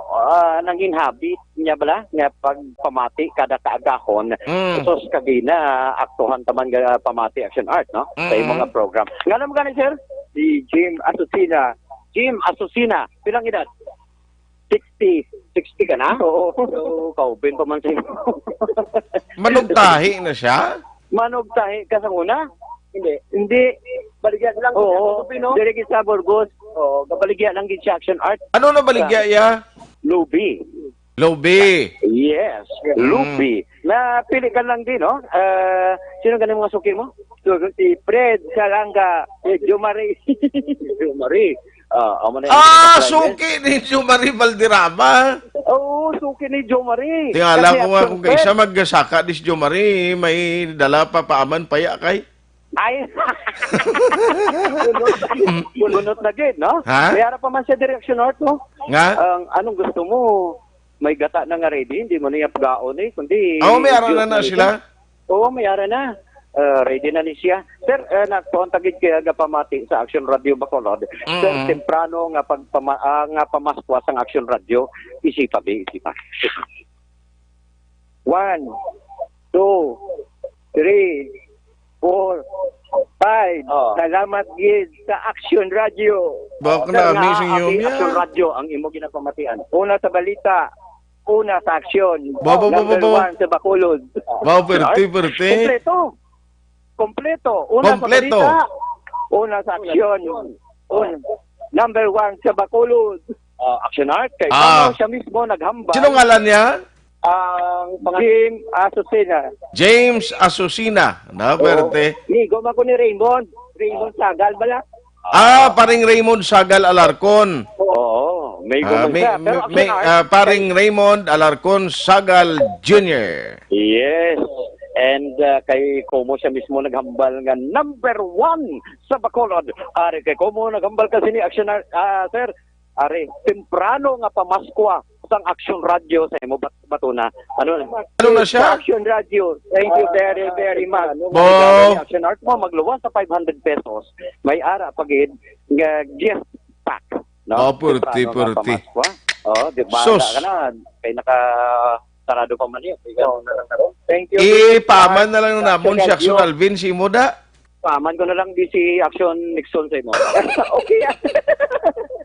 ah, nangin habit niya bala nga pagpamati kada kaagahon. Mm. Sus, kagina, aktuhan ta man nga pamati, Action Art, no? Sa Mm-mm. imong nga program. Ngano man gani, sir? Si Jim Asusina. Jim Asusina, pilang edad? Sixty. Sixty ka na? Oo. So, kaubin pa man sa'yo. Manugtahi na siya? Manugtahi ka sa una? Hindi. Hindi. Baligya lang Oo. sa Tupi, no? Diri gid sa Burgos. Oo, kabaligya lang gid siya, Action Art. Ano na baligya Sa iya? Lubi. Lubi. Yes, Mm. Lubi. Napili ka lang din, no? Ah, sino ganing mga suki mo? So, si Fred Salanga, si Jomari. Jomari. Ah, amo na yung Ah, mga suki ni Jomari Valderrama. Oo, suki ni Jomari. Tingala Kasi ko nga ang kung kaisa magkasaka dis Jomari, may dala pa paaman paya kay. Ay. Bunot, bunot na gid, no? Ha? May ara pa man siya direksyon north, no? Nga? Ang anong gusto mo? May gata na nga ready, hindi mo niya pagaon eh, kundi Oh, may ara na na juice sila? Oo, may ara na. Ah, ready na ni siya. Sir, eh, nagtuon tagid kaya nga pamati sa Action Radio Bacolod. Sir, Mm-mm. temprano nga pagpama-, ah, nga pamaskwa sang Action Radio, isipa bi, isipa. One, two, three, four, Five, Oh. salamat gid sa Action Radio. Bakit Sir, na, nga amazing yun, abi, yeah. Action Radio ang imo ginapamatian. Una sa balita, una sa aksyon. Ba, ba, ba, ba, Number ba? one sa Bacolod. Wow, perte, perte. Kompleto. Kompleto. Una Kompleto. sa balita, una sa aksyon. Un-, number one sa Bacolod. Ah, Action Art, kay Ah. Pamo siya mismo naghambal. Sino ngalan niya? Ang pangalan Jim Asusina. James Asusina. Na, Oo. perte. Migo man ko ni Raymond. Raymond Sagal bala. Ah, paring Raymond Sagal Alarcon. Oo, may Ah, gumang may, siya. Pero may, Action may, Art, ah, paring kay Raymond Alarcon Sagal Junior. Yes. And, ah, kay Como siya mismo naghambal nga number one sa Bacolod. Ari kay Como, naghambal ka sini, Action Art, ah, sir. Ari, temprano nga pamaskwa sang Action Radio sa imo bat-, batuna. Ano na? Ano na siya? Action Radio. Thank you very, very much. Bo. Action Art mo, magluwas sa five hundred pesos. May ara pa gid nga gift pack, no? Oh, purti, Temprano nga purti. pamaskwa. Oh, di ba? Sus. Ka na, kay naka sarado pa man yun. Ikaw na lang karon. Thank you. Ipaaman na lang namon si Action Alvin, si imo da. Paaman ko na lang di si Action Nixon sa imo. Okay.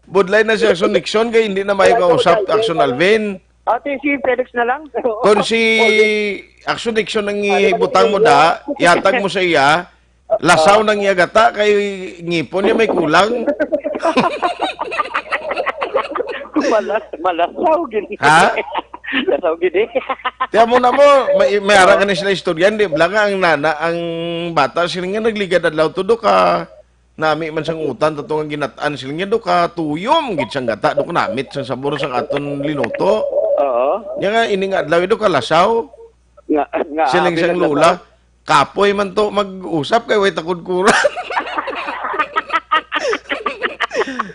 Budlay na si Action Nixon kay hindi na may Wala ko kausap, sa Action Alvin. Ate, si Felix na lang. Kung si Action Nixon ang ibutang mo da, ihatag mo sa iya, lasaw nang iya gata kay ngipon niya may kulang. Malas, malasaw gid. Ha? Lasaw gid eh. Tiyan mo na mo, may, may ara ka na sila istorya, hindi bala nga ang nana, ang bata, sila nga nagligad adlaw to, do ka, nami man sang utan, tato nga ginat-an, sila nga do ka, tuyom, gid sang gata, do ka namit sang sabor sang aton linuto. Oo. Nya nga, ini nga adlaw, do ka lasaw. Nga, nga, Siling abi sang na lola, lasaw. Kapoy man to mag-usap kay way takod kuran.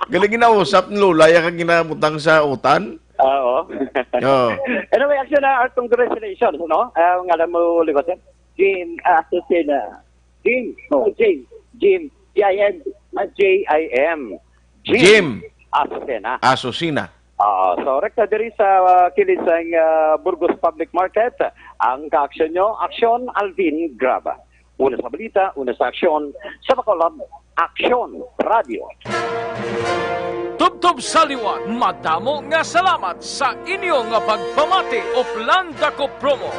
Galing ginausap ni Lola, ya ka ginabutang sa utan. Ah, oo. Oo. Anyway, actually, Art, congratulations, no? Ah, ang alam mo, Ligotan? Jim Asusina. Jim. Oh. Oh, Jim. Jim. J I M. Ah, J I M. Jim. Jim. Asusena. Asusina. Ah, so, rekta diri sa, ah, kilid sang, ah, Burgos Public Market, ang kaaksyon nyo, Aksyon Alvin Graba. Una sa balita, una sa aksyon, sa Bacolod, Aksyon Radio. Tubtob sa liwat, madamo nga salamat sa inyo nga pagpamati, Oplan Dako Promo.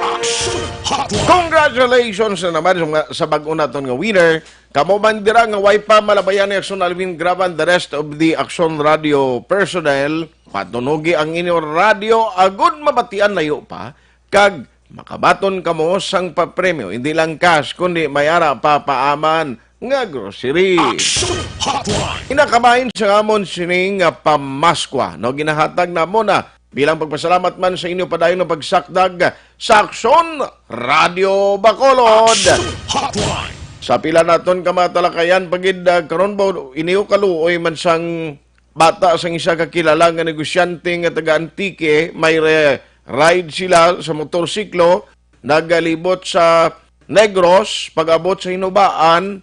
Action Hotline. Congratulations na naman sa mga, sa bag-o naton nga winner. Kamo man dira nga way pa malabayan ni Action Alvin Graba and the rest of the Action Radio personnel, patunugi ang inyo radyo agud mabatian layo pa, kag makabaton kamo sang papremyo, hindi lang cash, kundi may ara pa paaman nga grocery. Action Hotline. Inakamain sa amon sining nga pamaskwa, no, ginahatag namo na bilang pagpasalamat man sa inyo padayon nga pagsakdag sa Aksyon Radio Bacolod. Action Hotline. Sa pila naton ka mga talakayan, pagid, ah, karon ba, iniyo kaluoy man sang bata sang isa ka kilala nga negosyante nga taga Antique, may re-, ride sila sa motorsiklo, nagalibot sa Negros, pag-abot sa Hinubaan,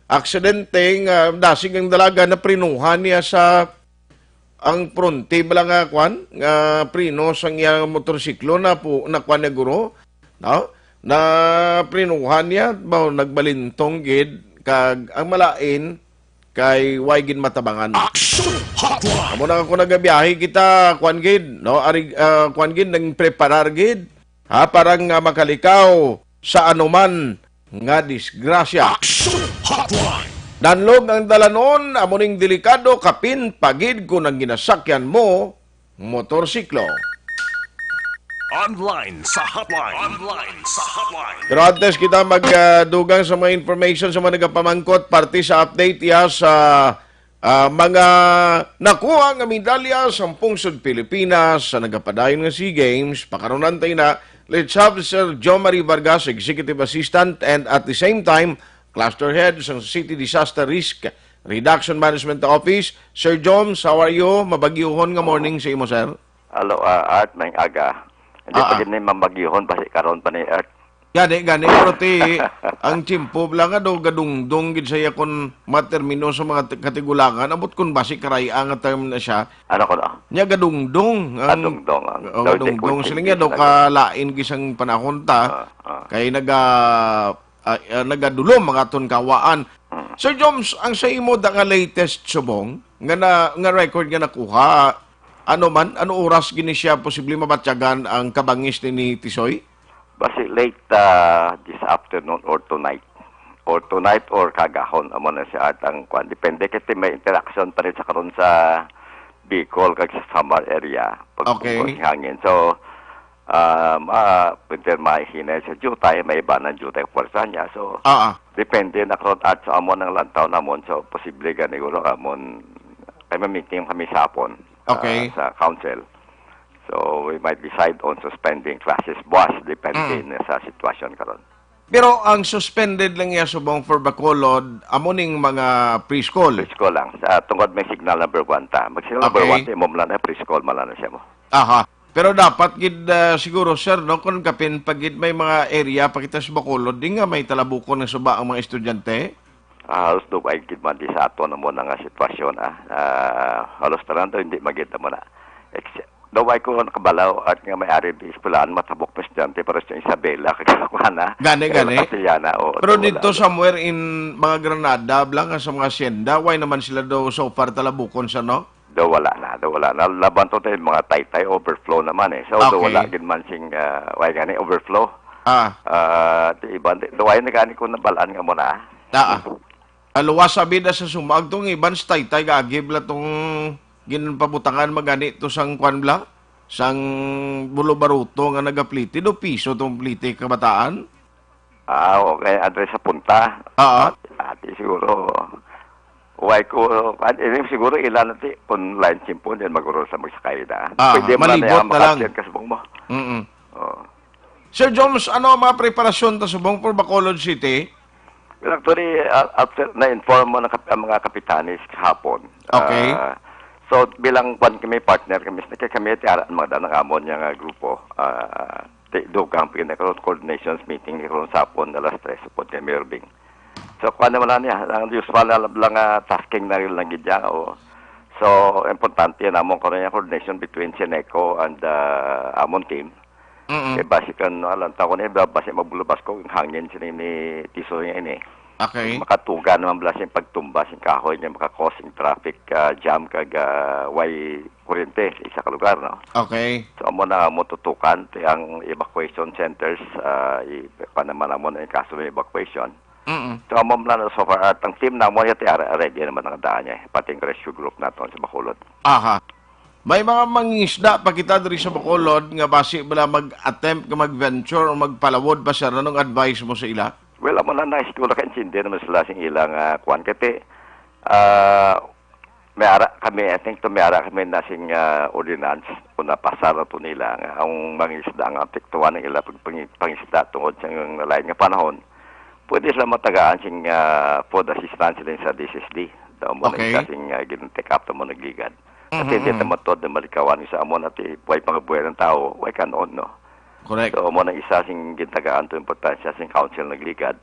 aksidente nga dasig ang dalaga, naprinuhan niya sa ang pronti bala nga kwan, nga preno sang iya motorsiklo na po, na kwan na guro, no? Na prinuhan niya, ba, nagbalintong gid, kag ang malain kay way gid matabangan. Action Hotline. Amo na ako nagabiyahe kita, kwan gid, no? Ari, ah, kwan gid, nang preparar gid, ha, para nga makalikaw sa anuman nga disgrasya. Action Hotline. Danlog ang dalanon, amo ning delikado, kapin pagid kon ang ginasakyan mo, motorsiklo. Online sa hotline. Online sa hotline. Pero antes kita mag, ah, dugang sa mga information sa mga nagapamangkot, parte sa update iya sa, ah, mga nakuha nga medalya sa pungsod Pilipinas sa nagapadayon nga SEA Games, pakaronan tayo na. Let's have Sir Jomari Vargas, Executive Assistant, and at the same time, Cluster Head sa City Disaster Risk Reduction Management Office. Sir Joms, how are you? Mabagyuhon nga morning sa imo, sir. Hello, ah, Art, may aga. Hindi Ah, pa ah. gid ni mabagyuhon, basi karon pa ni Art. Gani, gani, pero ti, ang tiyempo bala nga daw gadungdong gid sa iya kon mga termino sa mga t-, katigulangan, ambot kon basi karaya nga term na siya. Ano ko na? Nya gadungdong ang Gadungdong ang Oh, daw, hindi gadungdong. Sila coincidence nga daw lang. Kalain gisang panahon ta, Ah, ah. Kay naga-, ah, ah, nagadulom ang aton kawaan. Mm. Sir Joms, ang sa imo da nga latest subong nga na, nga record nga nakuha, ano man, ano oras gini siya posible mabatyagan ang kabangis ni, ni Tisoy? Basi late, ah, this afternoon or tonight. Or tonight or kagahon, amo na siya at ang kwan. Depende kasi may interaction pa rin sa karon sa Bicol kag sa Samar area. Pag Okay. Ang hangin. So, um, ah, pwede mahinay sa jutay, may iba ng jutay ang puwersa niya. So, Ah, ah. Depende na karon at sa amo ng lantaw namon. So, posible gani guro amon, kay may meeting kami sa hapon, ah, Okay. Sa council. So, we might decide on suspending classes buwas, depende Mm. na sa sitwasyon karon. Pero ang suspended lang iya subong for Bacolod, amo ning mga preschool? Preschool lang. Sa, tungod may signal number one ta. Mag signal number Okay. One ta, imo man lang na preschool man lang na siya mo. Aha. Pero dapat gid, ah, siguro, sir, no, kung kapin pa gid may mga area pa kita sa Bacolod, di nga may talabukon nga suba ang mga estudyante? Ah, halos do ay gid man di sa ato na mo na nga sitwasyon, ah. Ah, halos tanan to, hindi magid mo na. Ex-, daw ay ko nakabalaw at nga may ari di eskwelahan, matabok pa estudyante para sa Isabela, kag kuan na. Gani, Pero gani. Castellana, oo, Pero daw wala dito daw. Somewhere in mga Granada, bla nga sa mga hacienda, why naman sila daw so far talabukon sa, no? Daw wala na, daw wala na. Laban to tayo, mga taytay, overflow naman eh. So, daw Okay. Wala gid man sing, ah, why gani, overflow. Ah. Ah, di iban, di, daw ay nagani ko nabalaan nga mo na. Ah, ah. Aluwas abi da sa sumag tong iban sa taytay gaagib la tong ginpabutangan magani to sang kwan bla? Sang bulo-baruto nga nagapliti, do piso tong pliti kabataan? Ah, okay. Address sa punta. Oo. Ati siguro. Why ko, ah, ini siguro ilan na ti, kung line simple din, maguro sa magsakay na. Ah, Pwede man malibot na na lang. Makapit ka subong mo. Mm-mm. Oo. Sir Joms, ano ang mga preparasyon ta subong for Bacolod City? Well, actually, uh, after na-inform mo ng kap-, ang mga kapitanes kahapon. Okay. Ah, so, bilang kwan kami, partner kami, sa kami, tiara ang mga danang amon niya nga grupo. Ah, ti-, dugang pinaka coordinations meeting karon sa hapon, alas tres, upod kay Mayor Bing. So, kwan naman lang niya, ang usual na lang, lang, ah, tasking na rin lang gid niya, o. So, importante na mo karon yung coordination between Sineco and, ah, amon team. Mm-mm. Kay basi kan, no, alam ta ko ni, ba-, basi magbulubas ko ang hangin sini ni Tisoy nga ini. Okay. Makatuga naman bala sing pagtumba sing kahoy niya, maka-cause sing traffic, ah, jam kag, ah, way kuryente sa isa ka lugar, no? Okay. So, amo na mo tutukan ti ang evacuation centers, ah, i-, pa naman amo na yung kaso ng evacuation. Mm-mm. So, amo na so far, at ang team namo, yati, ara-, ready naman ang daan niya, eh. Pati ang rescue group naton sa Bacolod. Aha. May mga mangingisda pa kita diri sa Bacolod nga basi bala mag-attempt nga mag-venture o magpalawod pa, sir. Anong advice mo sa ila? Well, amo na, na siguro ka-intindi naman sila sing ila nga kwan. Kati, ah, may ara kami, I think to may ara kami na sing, ah, ordinance kung napasar na to nila nga ang mangisda nga apektuhan ang ila pag-, pangi-, pangisda tungod sa lain nga panahon. Pwede sila matagaan sing, ah, food assistance din sa D S S D. Daw mo Okay. Lang sing, ah, gin-take up to mo nagligad. Kasi Mhm, hindi mhm. Naman to, na malikawan sa amo na ti, way pangabuhay ng tao, way kanon, no? Correct. So, mo na isa sing gintagaan to importansya sing council nagligad.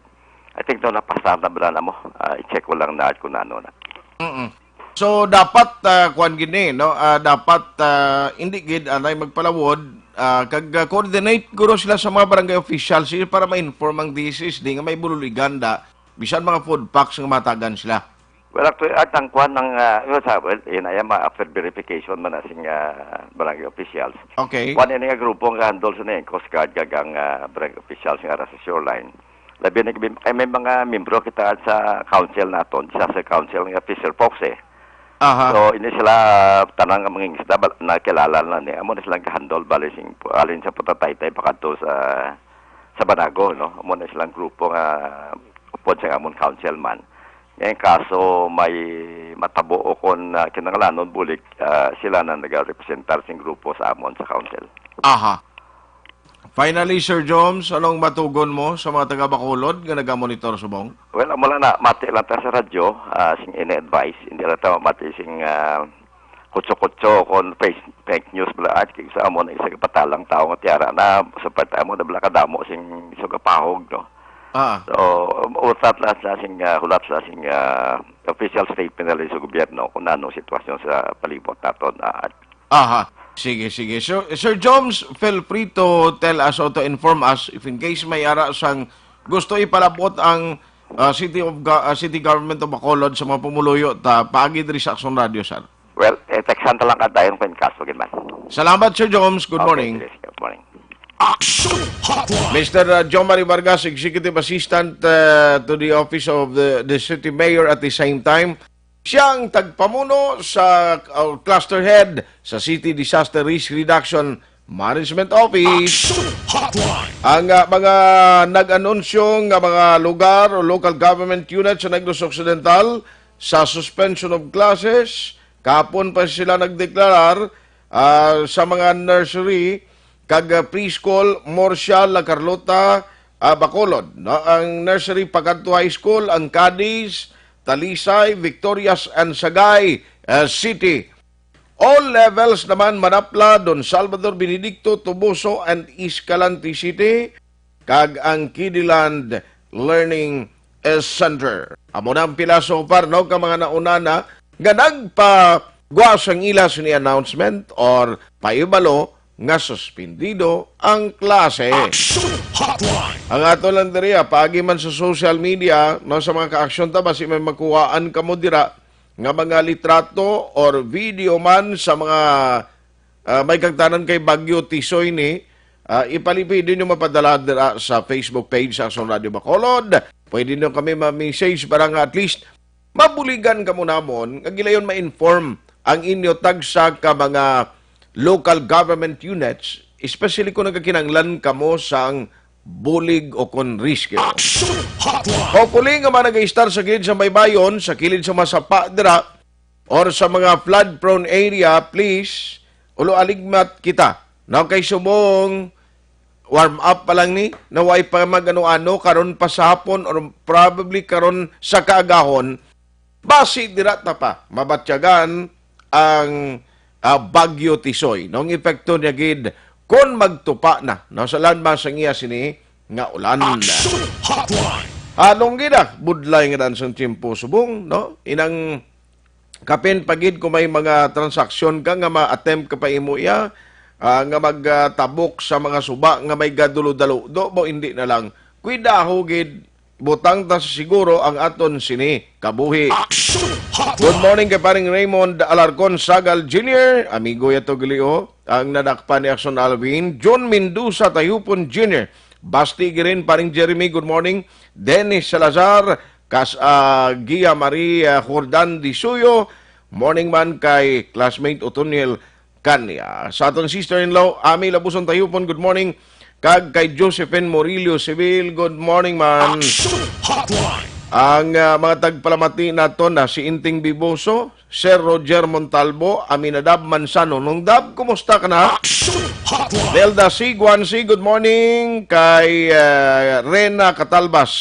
I think to napasar na bala na mo. Ah, i-check ko lang na kung ano na. Mm-mm. So, dapat, ah, kuwan gini, no? Ah, dapat, ah, hindi gid anay magpalawod, ah, kag, ah, coordinate guro sila sa mga barangay officials, eh, para ma-inform ang D S S D nga may bululigan da, bisan mga food packs nga matagan sila. Well, actually, at ang kuwan ng, ah, yun sa, well, yun ay, ma-, after verification man na sing, ah, barangay officials. Okay. Kuwan ini nga grupo nga handle sa ning Coast Guard kag ang, ah, barangay officials nga ara sa shoreline. Labi na kami, kay may mga membro kita sa council naton, sa, sa council nga fisher folks, eh. Aha. So, ini sila, tanan nga mga isda, bal-, nakilala na ni, amo na silang kahandol, bali sing, alin sa Putataytay, pakadto sa, sa Banago, no? Amo na silang grupo nga upod sa amon councilman. Ngayon, kaso may matabo o kon, ah, kinahanglanon, bulig, ah, sila na nagarepresentar sing grupo sa amon sa council. Aha. Finally, Sir Joms, anong matugon mo sa mga taga Bacolod nga nagamonitor subong? Well, amo lang na, mati lang ta sa radyo, ah, sing ini advice, hindi lang ta mati sing, ah, kutso-kutso kon fake, fake news bala, at kay sa amo na isa ka patalang tawo nga tiyara na suporta mo na bala kadamo sing sugapahog, no? Ah. So, utat lang sa sing, ah, hulat sa sing, ah, official statement na sa gobyerno kung ano sitwasyon sa palibot naton, ah. Aha. Sige, sige. So, Sir Joms, feel free to tell us or to inform us if in case may ara sang gusto ipalabot ang, ah, City of Ga-, ah, City Government of Bacolod sa mga pumuluyo ta paagi diri sa Aksyon Radio, sir. Well, eh, textan ta lang ka dayon kung kaso, gid man. Salamat, Sir Joms. Good Okay, morning. Yes, good morning. Action Hotline. Mister, uh, Jomari Vargas, Executive Assistant, uh, to the Office of the, the City Mayor at the same time. Siya ang tagpamuno sa, uh, cluster head sa City Disaster Risk Reduction Management Office. Action Hotline. Ang, uh, mga nag-anunsyo nga mga lugar o local government units sa Negros Occidental sa suspension of classes, kahapon pa sila nagdeklarar, ah, sa mga nursery kag, ah, preschool, Murcia, La Carlota, ah, Bacolod, no? Ang nursery pakadto high school, ang Cadiz, Talisay, Victorias, and Sagay, ah, City. All levels naman, Manapla, Don Salvador, Benedicto, Toboso, and Escalante City, kag ang Kidiland Learning, eh, Center. Amo na ang pila so far, no, ka mga nauna na nga nagpagwa sang ila sini announcement or paibalo nga suspendido ang klase. Action Hotline. Ang ato lang diri, ah, paagi man sa social media, no, sa mga ka-aksyon ta, basi may makuhaan kamo dira nga mga litrato or video man sa mga, ah, may kagtanan kay Bagyo Tisoy ni, ah, ipali-, pwede nyo mapadala dira sa Facebook page sa Aksyon Radio Bacolod. Pwede nyo kami ma-message para nga at least mabuligan kamo namon nga gilayon ma-inform ang inyo tagsa ka mga local government units, especially kung nagakinanglan kamo sang bulig o kon rescue. Action Hotline. Hopefully nga mga nag-istar sa kilid sa baybayon, sa kilid sa masapa dira, or sa mga flood-prone area, please, ulo aligmat kita. Now, kay subong, warm up pa lang ni, na way pa mag-ano-ano, karon pa sa hapon, or probably karon sa kaagahon, basi dira ta pa mabatyagan ang, ah, Bagyo Tisoy, no? Ang epekto niya gid kon magtupa na, no, sa landmass ang iya sini nga ulan. Action Hotline. Anong gina, budlay nga dan sang tiyempo subong, no? Inang kapin pa gid kung may mga transaksyon ka nga ma-attempt ka pa imo iya, ah, nga magtabok sa mga suba nga may gadulo-dalo, do mo hindi na lang. Kuidaho gid, butang ta sa siguro ang aton sini kabuhi. Action Hotline. Good morning kay paring Raymond Alarcon, Sagal Junior, amigo ya to gali, oh, ang nadakpan ni Action Alvin, John Mendoza Tayupon Junior, Basti Girin, paring Jeremy, good morning, Dennis Salazar, kas, ah, Gia Marie, ah, Jordan Disuyo, morning man kay classmate Otoniel Kanya. Sa aton sister-in-law, Ami Labuson Tayupon, good morning. Kag kay Josephine Murillo Civil, good morning man. Action Hotline. Ang, ah, mga tagpalamati naton na si Inting Biboso, Sir Roger Montalbo, Aminadab Manzano. Nung Dab, kumusta ka na? Action Hotline. Belda C. Guanci, good morning. Kay, ah, Rena Catalbas,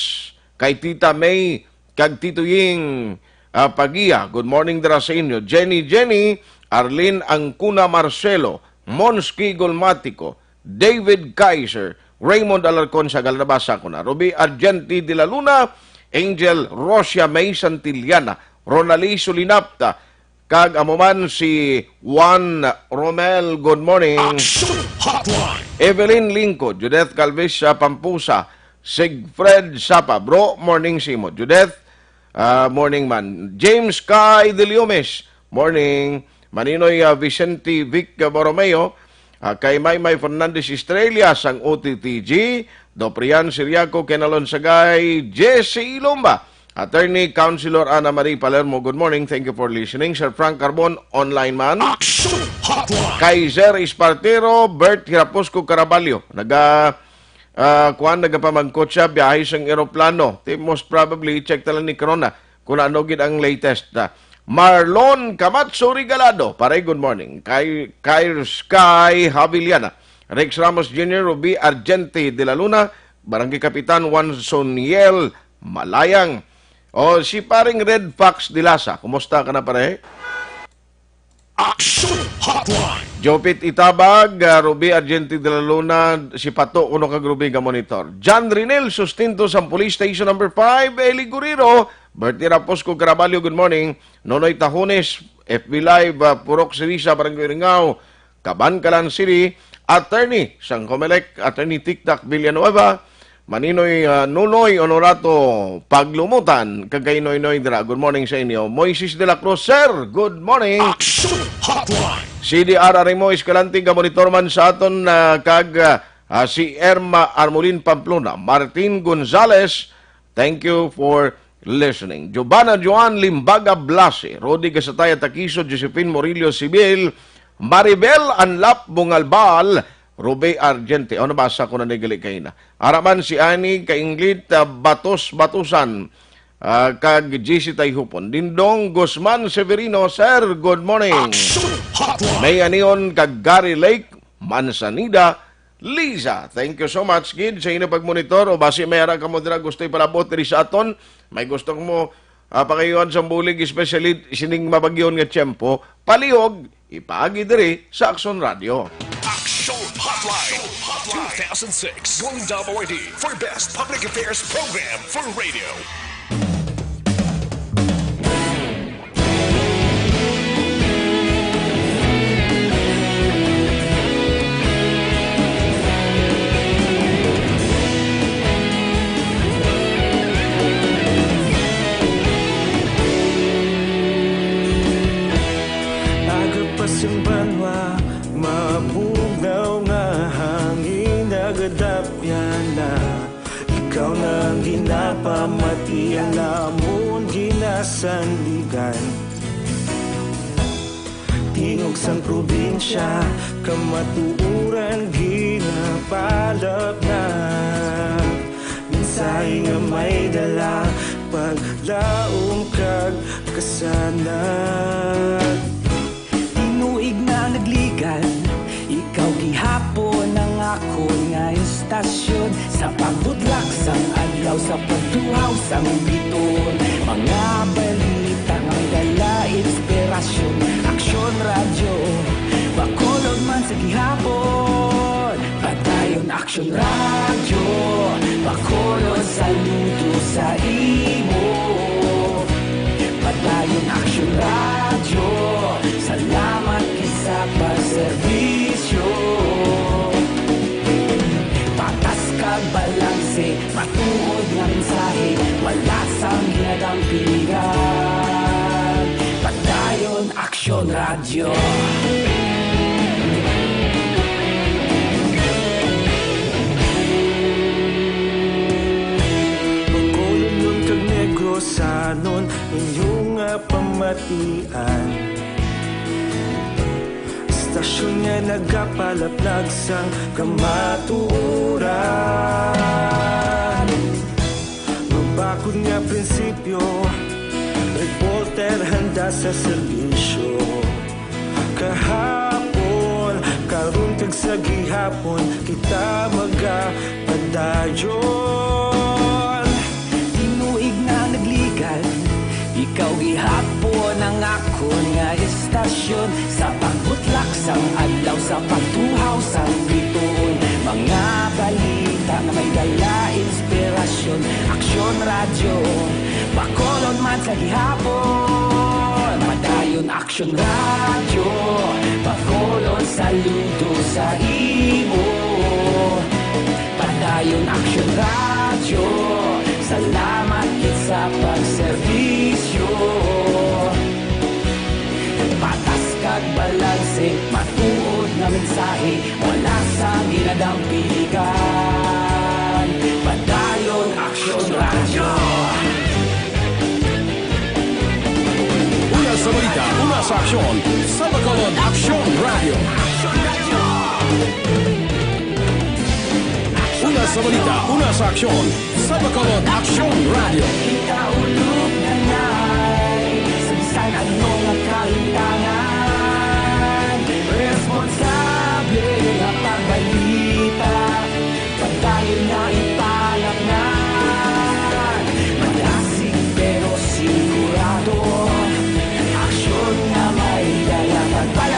kay Tita May, kag Tito Ying, ah, Pagia. Good morning dira sa inyo. Jenny, Jenny, Arlene Angcuna Marcelo, Mons Kigol Matico, David Kaiser, Raymond Alarcon, Sagal, nabasa ko na. Ruby Argenti de la Luna, Angel Rosia May Santillana, Ronali Sulinapta, kag amo man si Juan Romel, good morning. Action Hotline. Evelyn Lingco, Judith Calvis, ah, Pampusa, Sigfred Sapa, bro, morning sa imo. Judith, ah, morning man. James Kai Deliomes, morning. Maninoy, ah, Vicente Vic Borromeo, ah, kay Maymay Fernandez Estrella sang O T T G, Doprian Siriaco, Kenalon Sagay, Jesse Ilumba, Attorney Councilor Ana Marie Palermo, good morning. Thank you for listening. Sir Frank Carbon, online man. Action Hotline. Kaiser Espartero, Bert Hirapusco Caraballo. Naga, ah, kuwan, nagapamangkot siya, biyahe sang eroplano. Ti, most probably, check ta lang ni Corona kung ano gid ang latest na. Marlon Camacho Regalado, pare, good morning. Kay, kay Sky Haviliana, Rex Ramos Junior, Ruby Argente de la Luna, Barangay Kapitan Juan Soniel Malayang. O, si paring Red Fox Dilasa, kumusta ka na, pare? Action Hotline. Jopit Itabag, ah, Ruby Argente de la Luna, si Pato, kuno kag Ruby ga monitor. John Rinel, sustento sa Police Station Number Five, Eli Guerrero, Bertie Raposco Caraballo, good morning. Nonoy Tahones, F B Live, ah, Purok Sirisa, Barangay Ringao, Kabankalan City, Attorney sang Comelec, Attorney Tiktak Villanueva, Maninoy, ah, Nunoy Honorato Paglumutan, kag kay Noynoy dira. Good morning sa inyo. Moises de la Cruz, sir, good morning. Action Hotline. C D R Arimo Escalante, ga-monitor man sa aton, ah, kag, ah, ah, si Irma Armulin Pamplona, Martin Gonzales, thank you for listening. Giovanna Joan Limbaga Blasi, Rodi Gasataya Takiso, Josephine Murillo Sibil, Maribel Anlap Bungalbal, Rube Argente. O, nabasa ko na ni gali kaina. Araman si Ani Kainglit, ah, Batos Batusan, ah, kag J C Tayhupon. Dindong Guzman Severino, sir, good morning. Action Hotline. May Anion kag Gary Lake, Manzanida, Liza, thank you so much, gid, sa inyo pagmonitor. O basi may ara kamo dira gusto ipalabot diri sa aton. May gusto mo, ah, pakayuhan sa bulig, especially sining mabagyon nga tiyempo. Palihog, ipaagi diri sa Action Radio. Action Hotline two thousand six, Golden Dome Awardee for Best Public Affairs Program for Radio. Aga pa sing banwa, mabugnaw nga hangin nagadapyan na. Ikaw na ang ginapamati, ang namon ginasandigan. Tingog sang probinsya, kamatuoran ginapalapnag. Mensahe nga may dala, paglaom kag kasanag. Tinuig na nagligan, ikaw gihapon ang akon nga istasyon. Sa pagbutlak sang adlaw, sa pagtuhaw sang bituon, mga balita nga may dala inspirasyon. Aksyon Radyo, Bacolod man sa gihapon. Padayon Aksyon Radyo, Bacolod, saludo sa imo. Padayon Aksyon Radyo, salamat gid sa pagserbisyo. Patas kag balanse, matuod nga mensahe, wala sang ginadampigan. Padayon Aksyon Radyo. Bacolodnon kag Negrosanon, inyo nga pamatian. Istasyon nga nagapalaplag sang kamatuoran. Mabakod nga prinsipyo, reporter handa sa serbisyo. Kahapon, karon kag sa gihapon, kita magapadayon. Tinuig na nagligan, ikaw gihapon ang akon nga istasyon. Sa pagbutlak sang adlaw, sa pagtuhaw sang bituon, mga balita nga may dala inspirasyon. Aksyon Radyo, Bacolod man sa gihapon. Padayon Aksyon Radyo, Bacolod, saludo sa imo. Padayon Aksyon Radyo, salamat gid sa pagserbisyo. Patas kag balanse, matuod nga mensahe, wala sang ginadampigan. Padayon Aksyon Radyo. Una sa balita, una sa aksyon, sa Bacolod Aksyon Radyo. Una sa balita, una sa aksyon, sa Bacolod Aksyon Radyo. Kita ulog na nay, sa bisan ano nga kahitangan, responsable nga pagbalita. Padayon na ipalapngan, malasig pero sigurado. Aksyon nga may dala, pagpalapngan.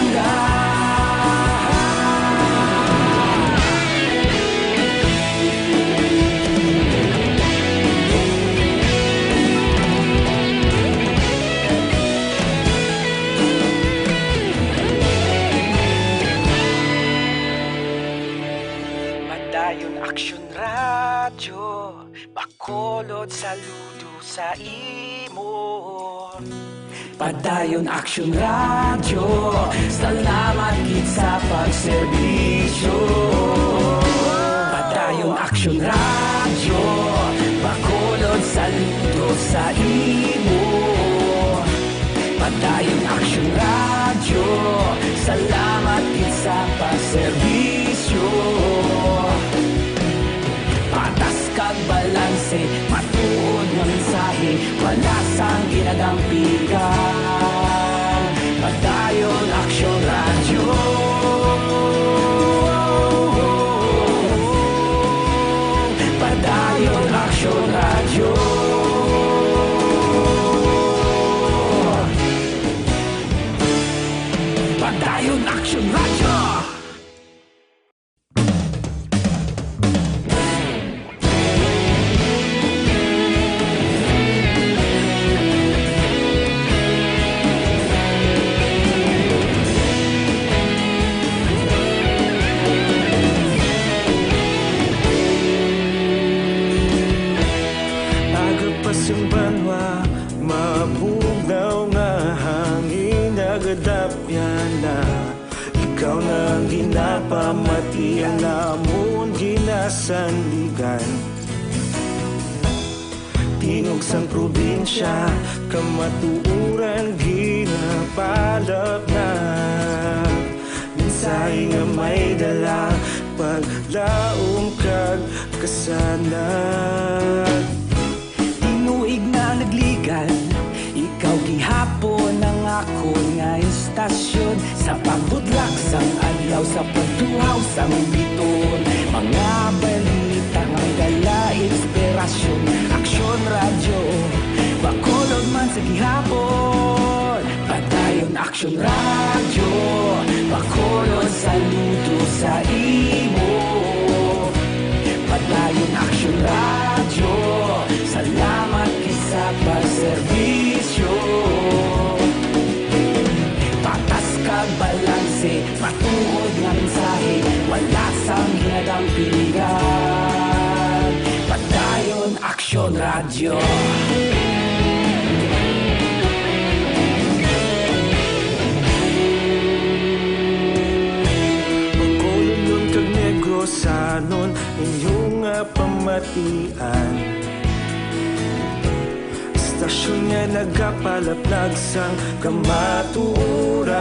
Saludo sa imo. Padayon Aksyon Radyo, salamat gid sa pagserbisyo. Padayon Aksyon Radyo, Bacolod, saludo sa imo. Padayon Aksyon Radyo, salamat gid sa pagserbisyo. Patas kag balanse, matuod nga mensahe, wala sang ginadampigan. Padayon Aksyon Radyo. Padayon Aksyon Radyo. Padayon Aksyon Radyo. Agapas ang banwa, mabugnaw nga hangin, nagadapyan na. Ikaw na ang ginapamati, ang namon ginasandigan. Tingog sang probinsya, kamatuoran ginapalapnag. Mensahe nga may dala, paglaom kag kasanag. Tinuig na nagligan, ikaw gihapon ang akon nga istasyon. Sa pagbutlak sang adlaw, sa pagtuhaw sang bituon, mga balita nga may dala inspirasyon. Aksyon Radyo, Bacolod man sa gihapon. Padayon Aksyon Radyo, Bacolod, saludo sa imo. Padayon Aksyon Radyo, salamat gid sa pagserbisyo. Patas kag balanse, matuod nga mensahe, wala sang ginadampigan. Padayon Aksyon Radyo. Bacolodnon kag Negrosanon, inyo nga pamatian. Istasyon nga nagapalaplag sang kamatuoran.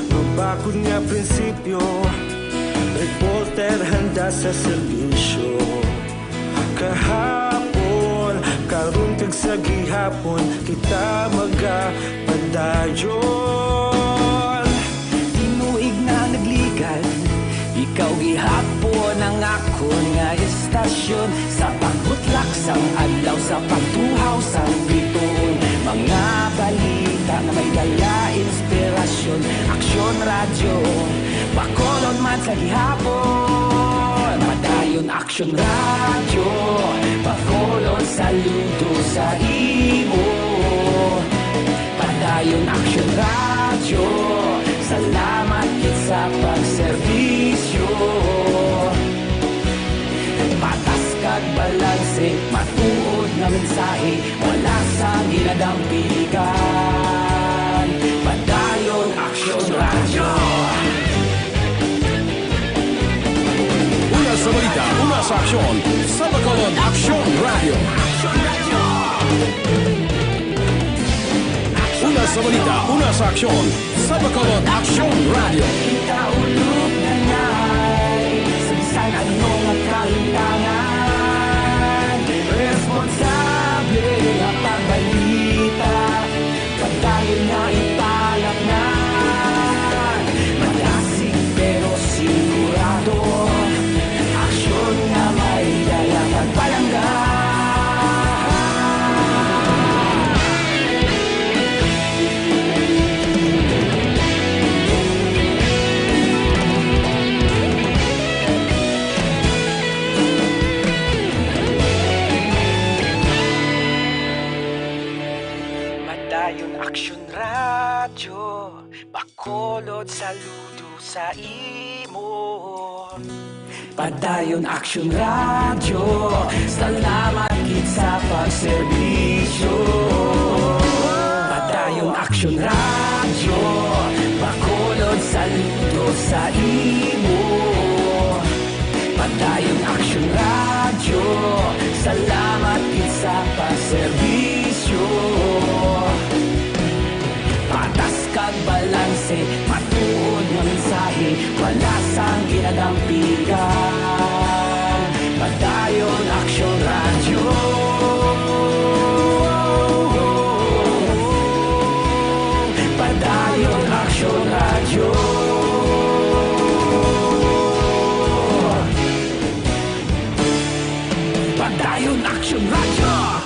Mabakod nga prinsipyo, reporter handa sa serbisyo. Kahapon, karon kag sa gihapon, kita magapadayon. Tinuig na nagligan, ikaw gihapon ang akon nga istasyon. Sa pagbutlak sang adlaw, sa pagtuhaw sang bituon, mga balita nga may dala inspirasyon. Aksyon Radyo, Bacolod man sa gihapon. Padayon Aksyon Radyo, Bacolod, saludo sa imo. Padayon Aksyon Radyo, salamat gid sa pagserbisyo. Patas kag balanse, matuod nga mensahe, wala sang ginadampigan. Padayon Aksyon Radyo. Una sa balita, una sa aksyon, sa Bacolod Aksyon Radyo. Una sa balita, una sa aksyon, sa Bacolod Aksyon Radyo. Kita ulog na nai sa bisan ano nga kalintangan. Responsable nga pagbalita, padayon nga ipalapngan. Madasig pero sigurado, aksyon nga may dala kag palangga. Padayon Aksyon Radyo, Bacolod, saludo sa imo. Padayon Action Radio, salamat gid sa pagserbisyo. Padayon Action Radio, Bacolod saludo sa imo. Padayon Action Radio, salamat gid sa pagserbisyo. Patas kag balanse, matuod nga mensahe, wala sang ginadampigan. Padayon Action Radio. Padayon Action Radio. Padayon Action Radio.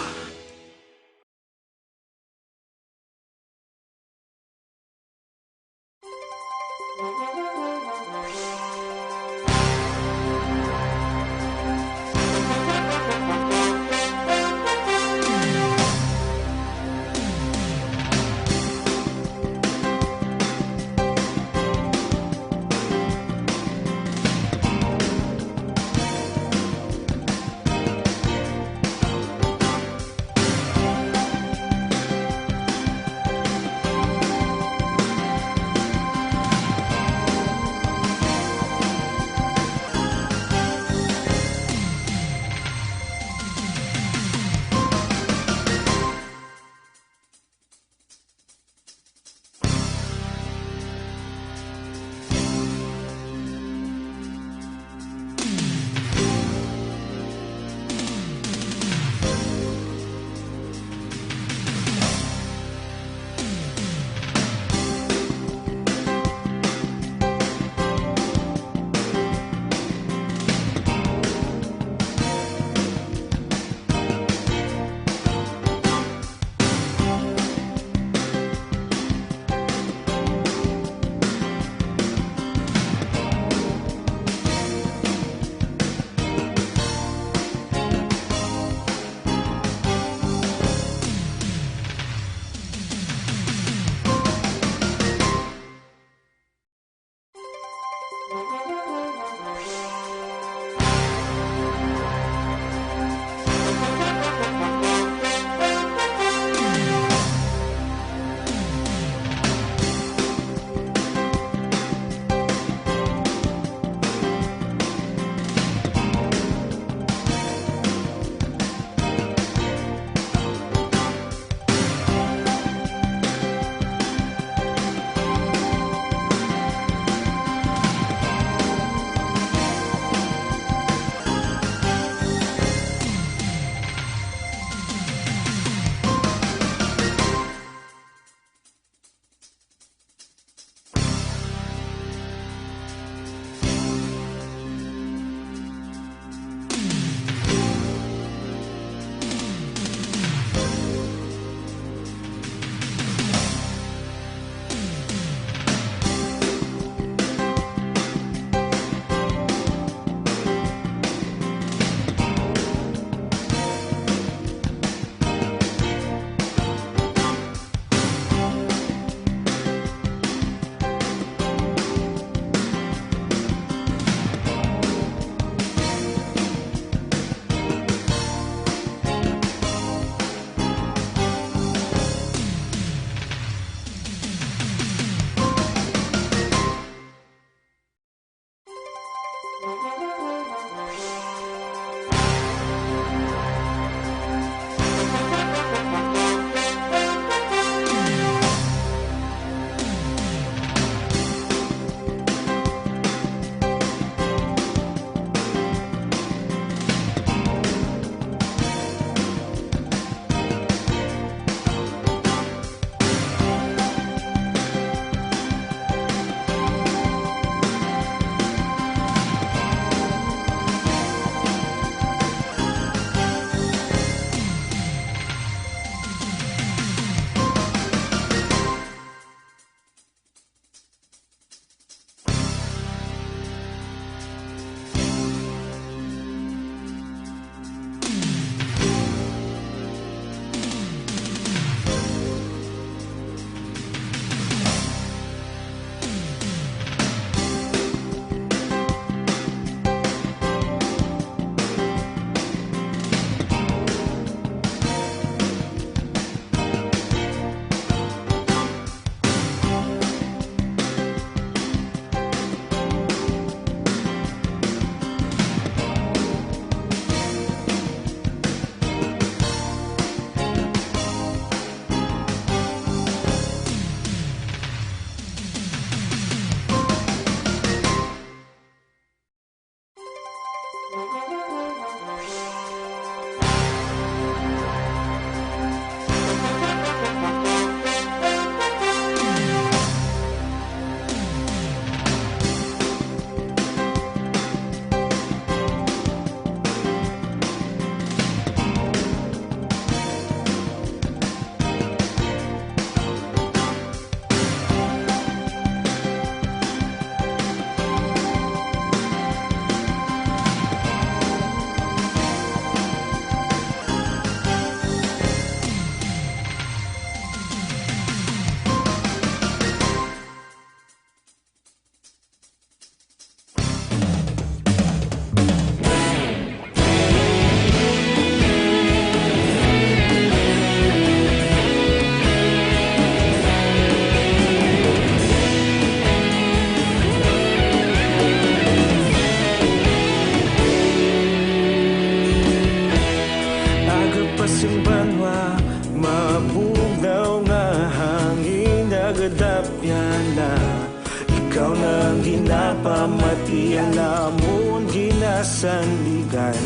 Sandigan.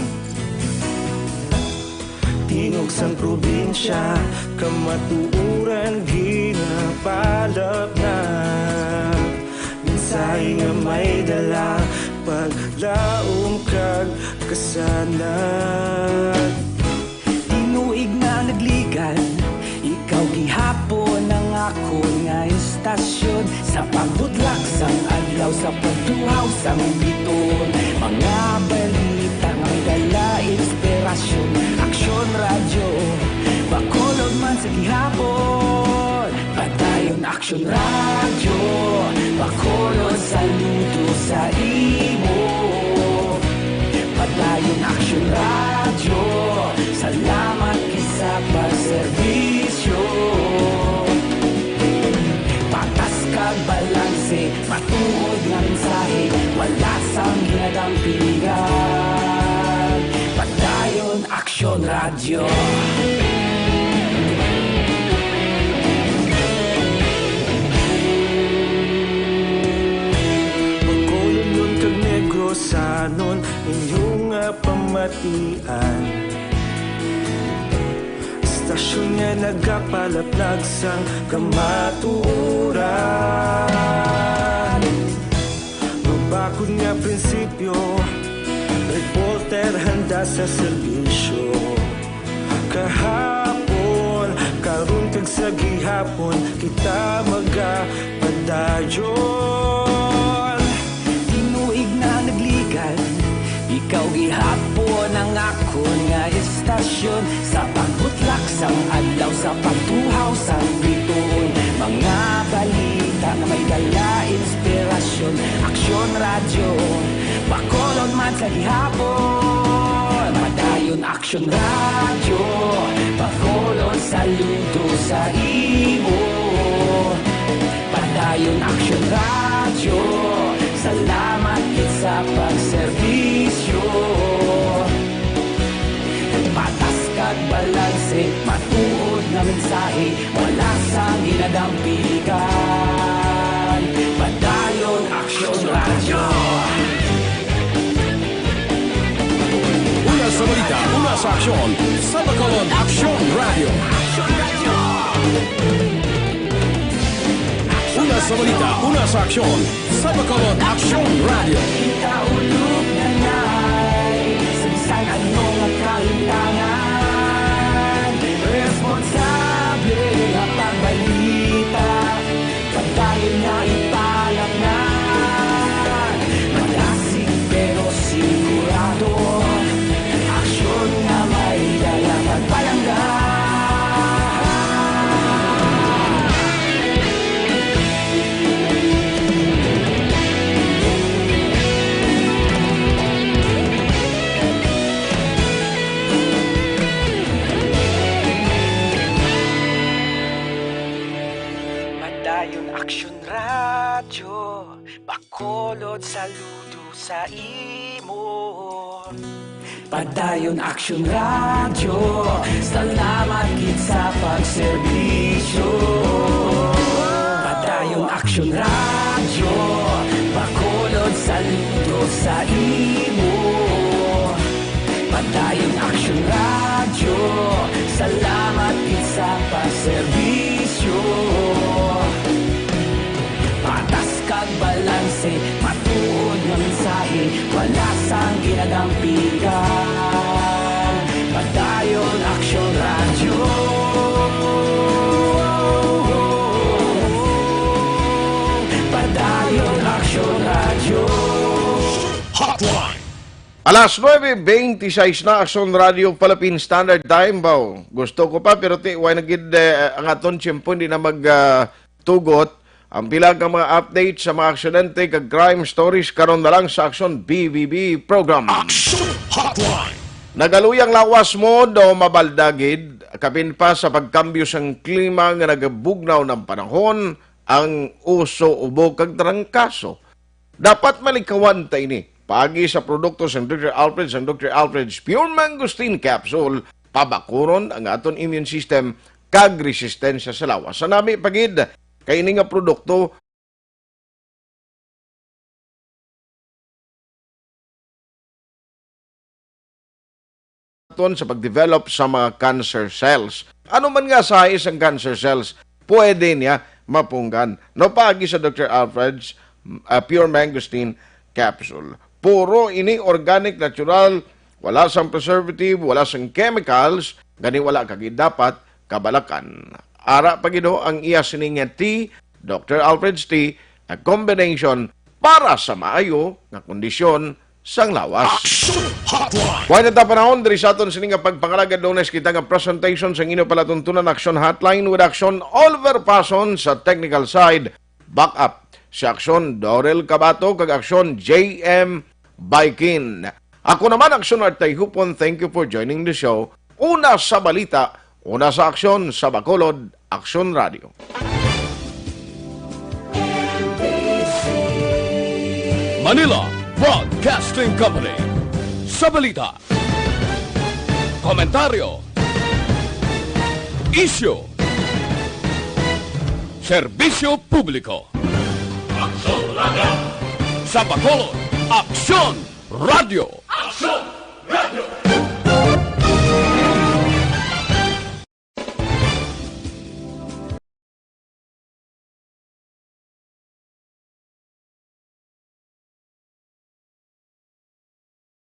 Tingog sang probinsya, kamatuoran ginapalapnag. Mensahe nga may dala, paglaom kag kasanag. Tinuig nga nagligan, ikaw gihapon ang akon nga istasyon. Sa pagbutlak sang adlaw, sa pagtuhaw sang biton, mga balita nga may dala inspirasyon. Aksyon Radyo, Bacolod man sa gihapon. Padayon Aksyon Radyo, Bacolod, saludo sa imo. Padayon Aksyon Radyo, salamat gid sa pagserbisyo. Patas kag balanse, matuod nga mensahe, wala sang ginadampigan. Padayon Aksyon Radyo. Bacolodnon kag Negrosanon, inyo nga pamatian. Istasyon nga nagapalaplag sang kamatuoran. Mabakod nga prinsipyo, reporter handa sa serbisyo. Kahapon, karon kag sa gihapon, kita magapadayon. Tinuig na nagligan, ikaw gihapon ang akon nga istasyon. Sa pagbutlak sang adlaw, sa pagtuhaw sang bituon, mga balita nga may dala inspirasyon. Aksyon Radyo, Bacolod man sa gihapon. Padayon Aksyon Radyo, Bacolod, saludo sa imo. Padayon Aksyon Radyo, salamat gid sa pagserbisyo. Patas kag balanse, matuod nga mensahe, wala sang ginadampigan. Padayon Aksyon Radyo. Una sa balita, una sa aksyon, sa Bacolod Aksyon Radyo. Una sa balita, una sa aksyon, sa Bacolod Aksyon Radyo. Kita ulog na nay, sa bisan ano nga kahitangan, responsable nga pagbalita, padayon nga ipalapngan. Madasig pero sigurado, aksyon nga may dala pagpalangga. Padayon Aksyon Radyo, Bacolod, saludo sa imo. Padayon Aksyon Radyo, salamat gid sa pagserbisyo. Padayon Aksyon Radyo, Bacolod, saludo sa imo. Padayon Aksyon Radyo, salamat gid sa pagserbisyo. Patas kag balanse, matuod nga mensahe, wala sang ginadampigan. Padayon Aksyon Radyo. Padayon Aksyon Radyo. Hotline. Alas nuebe beintiseis na, Aksyon Radyo Philippine Standard Time. Baw, gusto ko pa, pero ti, way na gid, eh, ang aton tiyempo, hindi na mag, ah, tugot. Ang pila ka mga update sa mga aksidente kag crime stories karon na lang sa Aksyon B B B program. Aksyon Hotline. Nagaluyang lawas mo do mabalda gid, kapin pa sa pagkambyo sang klima nga nagabugnaw ng panahon, ang uso, ubo kag trangkaso. Dapat malikawan ta ini. Paagi sa produkto sang Doktor Alfred, sang Doktor Alfred's Pure Mangosteen Capsule, pabakuron ang aton immune system kag resistensya sa lawas. Sa nami pa gid, kay ini nga produkto, ton sa pag-develop sa mga cancer cells. Ano man nga size ang cancer cells, pwede niya mapunggan. No, paagi sa Doctor Alfred's, uh, Pure Mangosteen Capsule. Puro ini organic, natural, wala sang preservative, wala sang chemicals, gani wala ka gid dapat kabalakan. Ara pa gid ho ang iya sini nga tea, Doctor Alfred's Tea, a combination para sa maayo nga kondisyon sang lawas. Action Hotline. Buhay na ta panahon diri sa aton sini nga pagpangalagad. Lunes kita nga presentation sang inyo palatuntunan, Action Hotline with Action Oliver Pason sa technical side. Backup si Action Dorel Cabato kag Action J M Baikin. Ako naman, Action Artay Hupon. Thank you for joining the show. Una sa balita, una sa aksyon, sa Bacolod, Action Radio. Manila Broadcasting Company. Sa balita, komentaryo, isyu, serbisyo publiko. Aksyon Radio. Sa Bacolod, Aksyon Radio. Aksyon Radio.